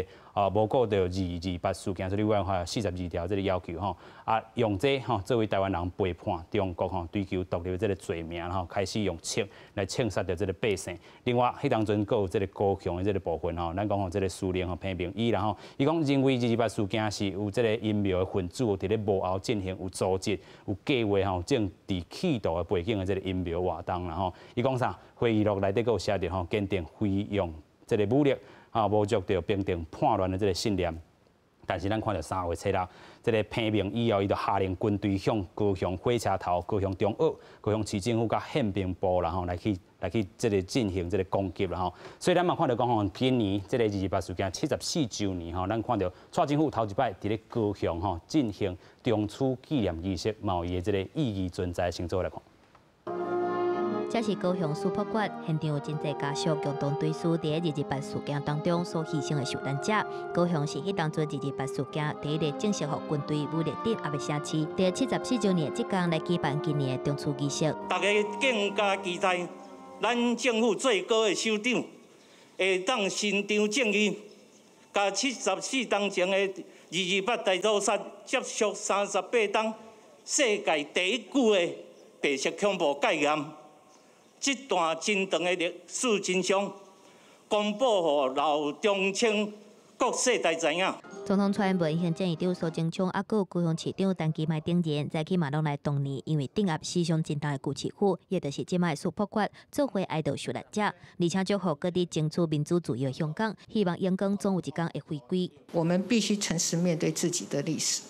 無顧著228事件處理委員會42條這个要求吼，啊，用這吼作為台灣人背叛中國吼，追求獨立的這个罪名吼，開始用槍來槍殺著這个百姓。另外，彼當陣閣有這个高雄的這个部分吼，咱講吼這个司令吼彭明宇啦吼，伊講認為228事件是有這个陰謀的分子佇咧幕後進行有組織、有計劃吼政治企圖的背景的這个陰謀活動啦吼。伊講啥？會議錄內底閣有寫著吼，堅定非用這个武力，啊，無著著平定叛亂的這个信念。但是咱看著3月初六，這个彭明宇後，伊就下令軍隊向高雄火車頭、高雄中學、高雄市政府佮憲兵部啦吼，來去這个進行這个攻擊啦吼。所以咱嘛看著講吼，今年這个228事件74週年吼，咱看著蔡政府頭一擺佇咧高雄吼進行重啟紀念儀式，嘛有伊的這个意義存在，先做來看。這是高雄蘇博館現場有真濟家屬共同追思佇228事件當中所犧牲的受難者。高雄是彼當陣228事件第一个正式予軍隊武力鎮壓的城市。佇74週年的這工來舉辦今年的重啟儀式。大家更加期待咱政府最高的首長會當伸張正義，共74冬前的228大屠殺接續38冬世界第一久的白色恐怖戒嚴。這段真長的歷史真相，公布予老中青各世代知影。總統蔡英文、行政院長蘇貞昌，抑閣有高雄市長陳其邁等人，早起嘛攏來悼念，因為鎮壓死傷真重的舊市府，也就是這擺的蘇博館，做伙哀悼受難者，而且祝福閣佇爭取民主自由的香港，希望榮光總有一工會回歸。我們必須誠實面對自己的歷史，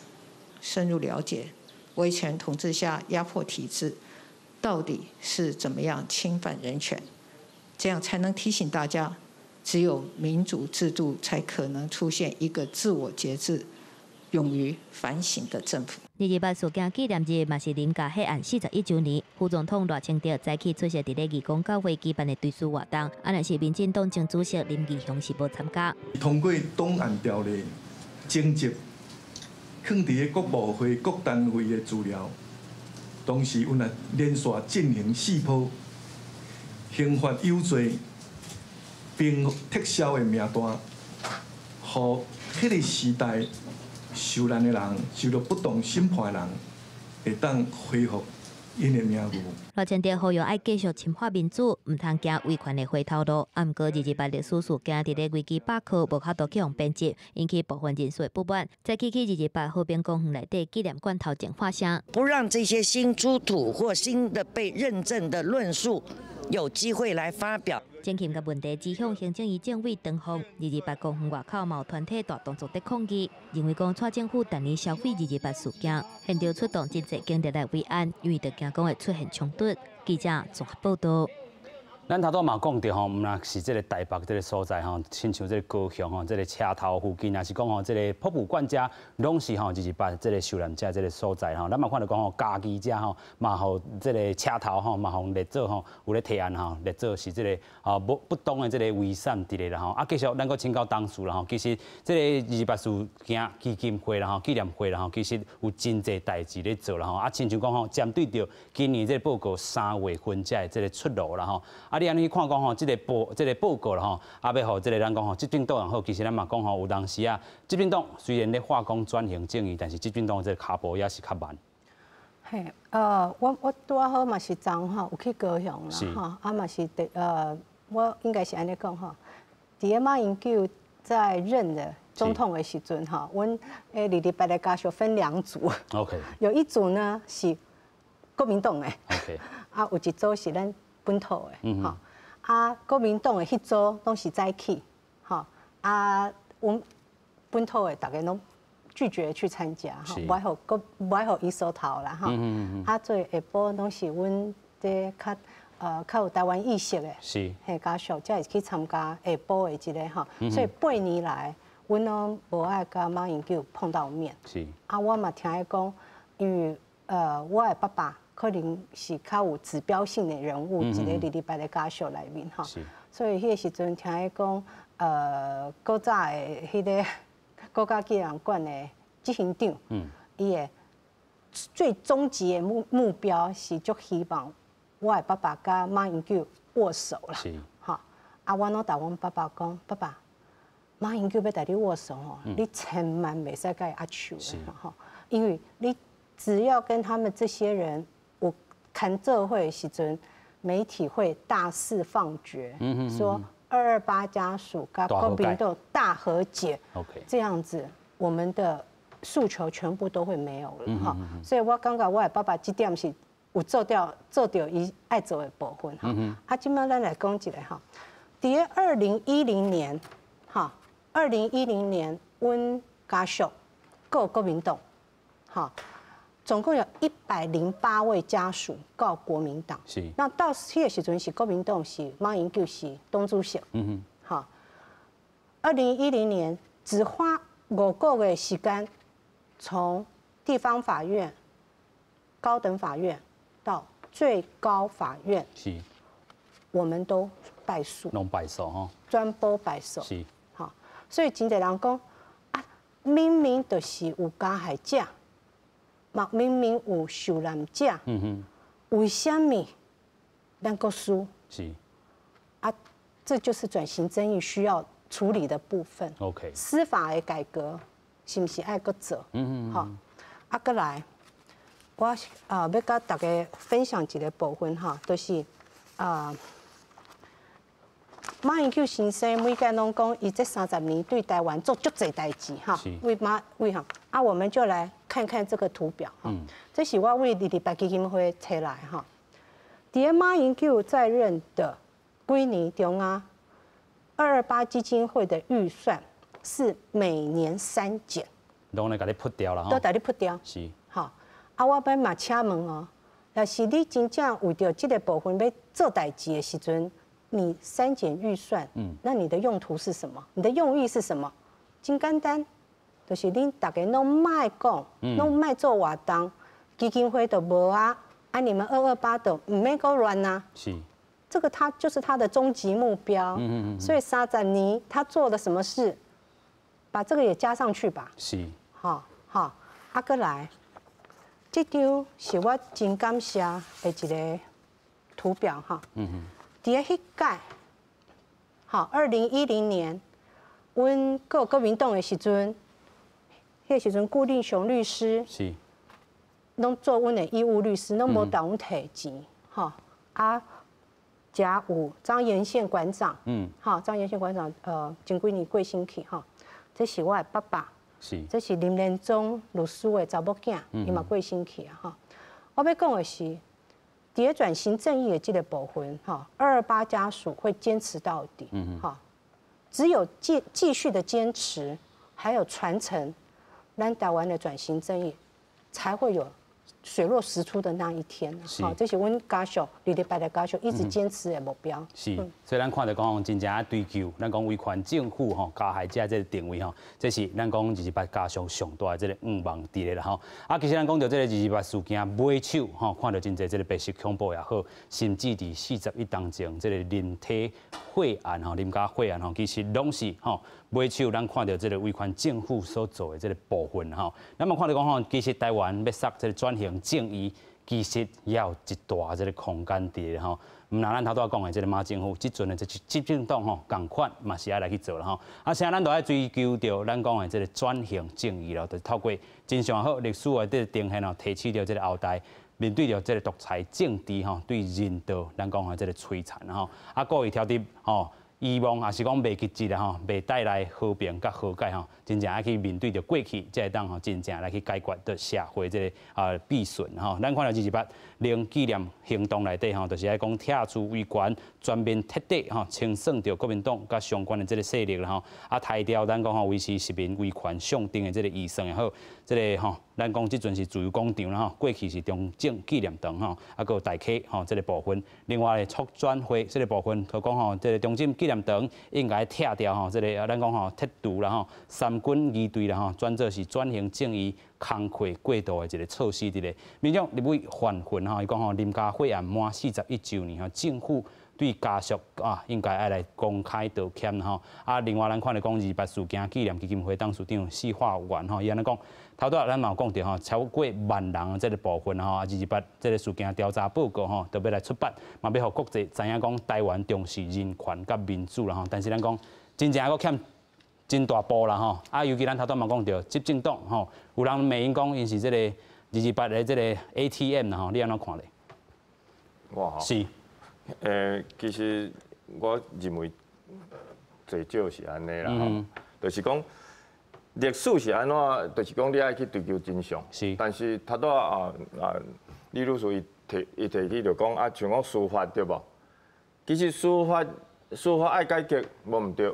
深入了解威權統治下壓迫體制到底是怎麼樣侵犯人權，這樣才能提醒大家，只有民主制度才可能出現一個自我節制、勇於反省的政府。228事件紀念日嘛是林家血案41週年，副總統賴清德早起出席佇咧義工教會舉辦的追思活動，啊，若是民進黨前主席林義雄是無參加。通過檔案條例徵集，囥佇咧國務會各單位的資料。當時阮也連續進行四波刑法有罪並撤銷的名單，予彼个時代受難的人、受著不當審判的人，會當恢復𪜶的名譽。賴清德呼籲愛繼續深化民主，毋通行威權的回頭路。啊，毋過228歷史事件佇咧維基百科無法度去予編輯，引起部分人士的不滿。早起去228和平公園內底紀念館頭前發聲，不讓這些新出土或新的被認證的論述有機會來發表。前琴共問題指向行政院政委唐鳳，228公園外口嘛有團體大動作佇抗議，認為講蔡政府逐年銷毀228事件，現場出動真濟警力來維安，因為著驚講會出現衝突。記者綜合報導。咱頭拄嘛講著吼，毋但是這个台北這个所在吼，親像這个高雄吼，這个車頭附近，也是講吼，這个博物館遮攏是吼228這个受難者這个所在吼。咱嘛看著講吼，嘉義遮吼嘛予這个車頭吼嘛予列做吼有咧提案吼，列做是這个吼無不當的這个遺產佇咧啦吼。啊，繼續咱閣請教董事啦吼，其實這个二二八事件基金會啦吼，紀念會啦吼，其實有真濟代誌咧做啦吼。啊，親像講吼，針對著今年這个報告3月份才會這个出爐啦吼。啊，你按呢去看講吼，這个報告啦吼，啊，欲予這个咱講吼，執政黨也好，其實咱嘛講吼，有當時啊，執政黨雖然咧話講轉型正義，但是執政黨這个跤步也是較慢。嘿，我拄仔好嘛是昨吼有去高雄啦，吼，啊嘛是佇我應該是按呢講吼，佇咧馬英九在任的總統的時陣吼，阮228的家屬分兩組有一組呢是國民黨的啊，有一組是咱本土的，吼，啊，國民黨的彼組攏是早起，吼，啊，阮本土的逐家攏拒絕去參加，吼，無愛予閣無愛予伊梳頭啦，吼，啊，所以下晡攏是阮這較有台灣意識的，嘿，家屬才會去參加下晡的這个吼，所以8年來，阮攏無愛佮馬英九碰到面，啊，我嘛聽伊講，因為我的爸爸可能是較有指標性的人物，一个二二八的家屬內面吼，所以彼個時陣聽伊講，古早的彼个國家紀念館的執行長，伊的最終極的目標是足希望我的爸爸佮馬英九握手啦，吼，啊，我攏共阮爸爸講，爸爸，馬英九欲共你握手吼，你千萬袂使共伊握手的吼，因為你只要跟他們這些人有牽做伙的時陣，媒體會大肆放厥，說228家屬佮國民黨大和解，這樣子我們的訴求全部都會沒有了哈。所以我感覺我的爸爸這點是有做著做著伊愛做的部分哈。啊，這擺咱來講一下哈，佇咧2010年哈，二零一零年，阮家屬告國民黨，哈。總共有108位家屬告國民黨。那到彼個時陣是國民黨是馬英九是黨主席。好，2010年只花5個月時間，從地方法院、高等法院到最高法院，我們都敗訴。攏敗訴吼。全部敗訴。好，所以真濟人講啊，明明就是有加害者。嘛，明明有受難者，為啥物咱閣輸？啊，這就是轉型正義需要處理的部分。 司法的改革是毋是愛閣做？好，啊，閣來，我啊欲共大家分享一个部分哈，就是啊，馬英九先生每屆攏講，伊這30年對台灣做足濟代誌哈，為馬為哈啊，我們就來看看這個圖表哈，這是我佇二二八基金會提來哈。佇咧馬英九在任的幾年中啊，二二八基金會的預算是每年刪減，攏來共你噗掉啦，都共你噗掉。好，啊，我欲嘛請問哦，若是你真正為著這个部分欲做代誌的時陣，你刪減預算，那你的用途是什麼？你的用意是什麼？真簡單，就是恁逐家攏莫講，攏莫做活動，基金會就無啊，啊你們228就毋免閣亂啊。這個他就是他的終極目標。所以30年他做了什麼事，把這個也加上去吧。好，好，啊，閣來，這張是我真感謝的一個圖表哈。佇咧彼屆，好，2010年，阮告國民黨的時陣，彼個時陣顧立雄律師，攏做阮的義務律師，攏無共阮提錢，吼啊，加有張延憲館長，好，張延憲館長，前幾年過身去，吼，這是我的爸爸，這是林連忠律師的查某囝，伊嘛過身去啊，吼。我欲講的是，佇咧轉型正義的這個部分，哈，二二八家屬會堅持到底，哈，只有繼續的堅持，還有傳承，咱台灣的轉型正義才會有水落石出的那一天。好，這是阮家屬二二八的家屬一直堅持的目標。是，所以咱看著講真正愛追求，咱講威權政府吼加害者這个定位吼，這是咱講二二八家屬上大的這个願望佇咧啦吼。啊，其實咱講著這个二二八事件尾手吼，看著真濟這个白色恐怖也好，甚至佇41當前這个林體血案吼，林家血案吼，其實攏是吼尾手咱看著這个威權政府所做的這个部分吼。咱嘛看著講吼，其實台灣欲殺這个轉型正義，其實也有一大這个空間佇咧吼。毋但咱頭拄仔講的這个馬政府，這陣的這執政黨吼，仝款嘛是愛來去做啦吼。啊，現在咱都愛追求著咱講的這个轉型正義咯，就是透過真相也好，歷史的這个呈現吼，提醒著這个後代面對著這个獨裁政治吼，對人道咱講的這个摧殘吼，啊，故意挑佇吼。遺忘也是講袂記得吼，袂帶來和平佮和解吼，真正愛去面對著過去，才會當吼真正來去解決著社會這个弊損吼。咱看著228零紀念行動內底吼，就是愛講拆除威權，全面徹底吼清算著國民黨佮相關的這个勢力啦吼。啊，刣掉咱講吼維持市民維權上定的這个預算也好，這个吼咱講這陣是自由廣場啦吼，過去是中正紀念堂吼，啊，閣有大溪吼這个部分。另外促轉會這个部分，就講吼這个中正紀念堂應該拆掉吼，這个咱講吼撤除啦吼，三軍儀隊啦吼，轉做是轉型正義工課過渡的一个措施佇咧。民眾立委范雲吼，伊講吼林家血案滿41週年吼，政府對家屬啊應該愛來公開道歉吼。啊，另外咱看著講二二八事件紀念基金會董事長施化元吼，伊按呢講，頭拄仔咱嘛有講著吼，超過萬人這个部分吼，二二八這个事件調查報告吼，都欲來出版，嘛欲予國際知影講台灣重視人權佮民主啦吼。但是咱講真正猶閣欠真大步啦吼。啊，尤其咱頭拄嘛講著執政黨吼，有人罵𪜶講𪜶是這个二二八的這个 ATM 啦吼，你按怎看咧？我吼是。其實我認為最少是按呢啦吼，就是講歷史是按怎，就是講你愛去追求真相。是。但是頭拄仔啊，李女士伊提起就講啊，像講司法對無？其實司法愛改革無毋對，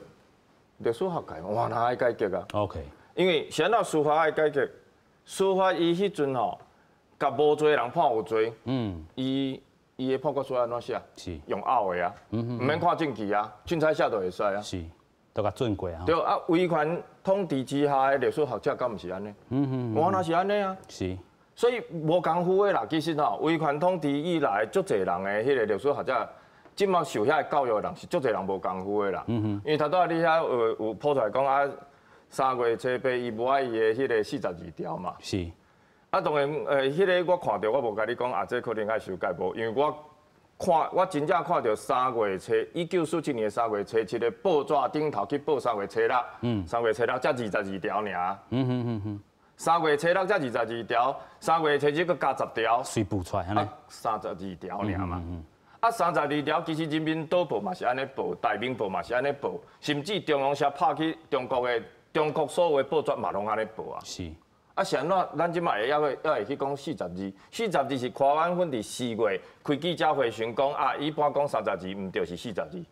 歷史學界嘛若愛改革啊。 OK。因為是按怎司法愛改革？司法伊彼陣吼，共無罪的人判有罪。伊的判決書按怎寫？是用拗的啊，毋免看證據啊，凊彩寫就會使啊。是，都共準過啊。對啊，威權統治之下的歷史學者敢毋是按呢？我若是按呢啊。是。所以無功夫的啦，其實吼，威權統治以來，足濟人的彼个歷史學者，這馬受遐个教育的人是足濟人無功夫的啦。因為頭拄仔你遐有鋪出來講啊，3月初八伊無愛伊的彼个42條嘛。是。啊，當然，彼个我看著，我無共你講啊，這可能愛修改無，因為我看，我真正看著1947年3月初七的報紙頂頭去報三月初六，3月初六才22條爾。3月初六才22條，3月初七閣加10條，隨補出來，啊，32條爾嘛。啊，32條其實人民黨報嘛是按呢報，大明報嘛是按呢報，甚至中央社拍去中國的中國所有的報紙嘛攏按呢報啊。是。啊，是按怎？咱這馬會猶會猶會去講四十二，四十二是柯婉芬佇4月開記者會時講啊，一般講32，毋對是42。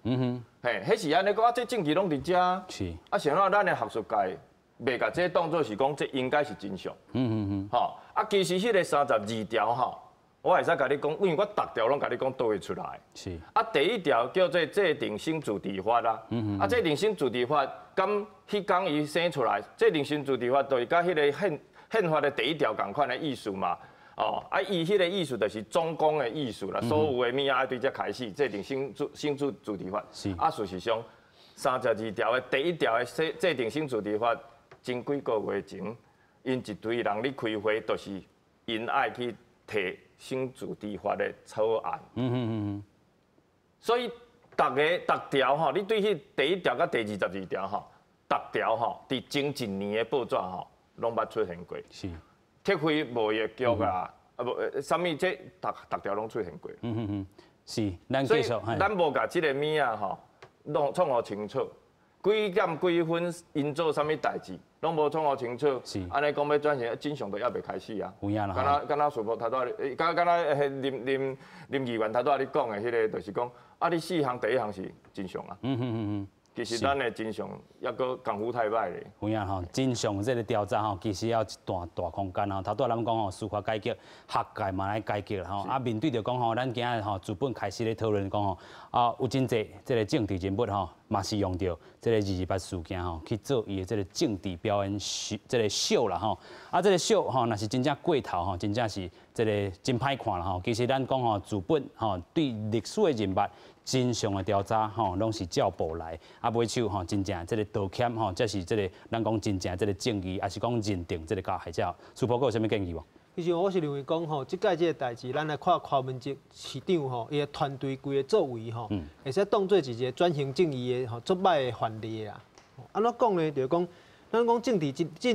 嘿，彼是按呢講啊，這證據攏佇遮。是。啊，是按怎？咱的學術界袂共這當做是講，這應該是真相。吼，啊，其實彼个32條吼，我會使共你講，因為我逐條攏共你講佗位出來。是。啊，第一條叫做制定省自治法啦。啊，制定省自治法，敢彼工伊生出來，制定省自治法就是佮彼个憲法的第一條仝款的意思嘛，哦，啊，伊彼个意思就是總綱的意思啦，所有的物仔愛對這開始制定省自治法。是。啊，事實上，32條的第一條的制定省自治法，前幾個月前，𪜶一堆人咧開會，就是𪜶愛去提省自治法的草案。所以，逐个逐條吼，你對彼第一條佮第22條吼，逐條吼，佇前一年的報紙吼，攏捌出現過。是。特惠貿易局啊，啊無，啥物這逐逐條攏出現過。是，咱繼續。咱無共這个物仔吼，弄創予清楚，幾點幾分𪜶做啥物代誌，攏無創予清楚。是。按呢講欲轉型，真相都猶未開始啊。有影啦。敢若敢若師傅頭拄仔，敢敢若彼林林議員頭拄仔咧講的彼个，就是講啊，你四項第一項是真相啊。其实咱的真相抑阁功夫太歹咧。有影吼，真相这个调查吼，其实犹一段大空间吼。头拄仔咱讲吼，司法改革，学界嘛来改革吼。啊，面对著讲吼，咱今日吼资本开始咧讨论讲吼，啊，有真济这个政治人物吼，嘛是用著这个二二八事件吼去做伊的这个政治表演秀，这个秀啦吼。啊，这个秀吼，若是真正过头吼，真正是这个真歹看啦吼。其实咱讲吼，资本吼对历史的认捌，真相的调查吼，攏是照步來，啊，尾手吼，真正這个道歉吼，才是這个咱講真正這个正義，抑是講認定這个加害者。蘇婆閣有啥物建議無？其實我是認為講吼，這屆這个代誌，咱來看柯文哲市長吼，伊的團隊規个作為吼，會使當做一個轉型正義的吼足歹的範例啦。按怎講呢？就是講，咱講政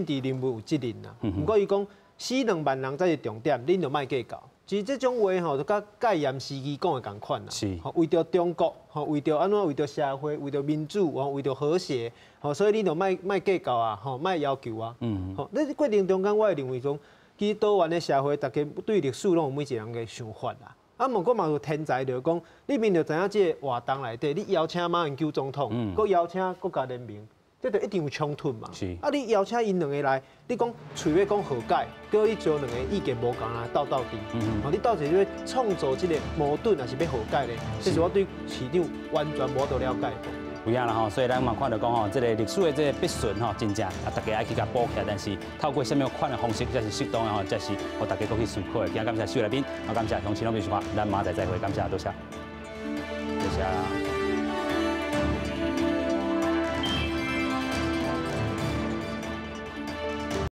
治人物有責任啦，毋過伊講死2萬人才是重點，恁就莫計較。其實這種話吼，就佮戒嚴時期講的仝款啦。為著中國，吼，為著按怎，為著社會，為著民主，吼，為著和諧，吼，所以你就莫莫計較啊，吼，莫要求啊。吼，你這過程中間，我會認為講，其實多元的社會，大家對歷史攏有每一個人的想法啦。啊，毋過嘛有天才，就是講，你明就知影這個活動內底，你邀請馬英九總統，閣邀請國家聯盟。這就一定有衝突嘛。啊，你邀請𪜶兩个來，你講喙尾講和解，結果你將兩个意見無仝來鬥鬥陣。哦，你到底是欲創造這個矛盾，抑是欲和解咧？這是我對市長完全無法度了解。有影啦吼，所以咱嘛看著講吼，這个歷史的這个筆順吼，真正啊，大家愛去共補起來，但是透過啥物款的方式才是適當的吼，才是予大家閣去思考的。今日感謝秀來賓，也感謝鄉親攏繼續看，咱明仔載再會，感謝，多謝，多謝。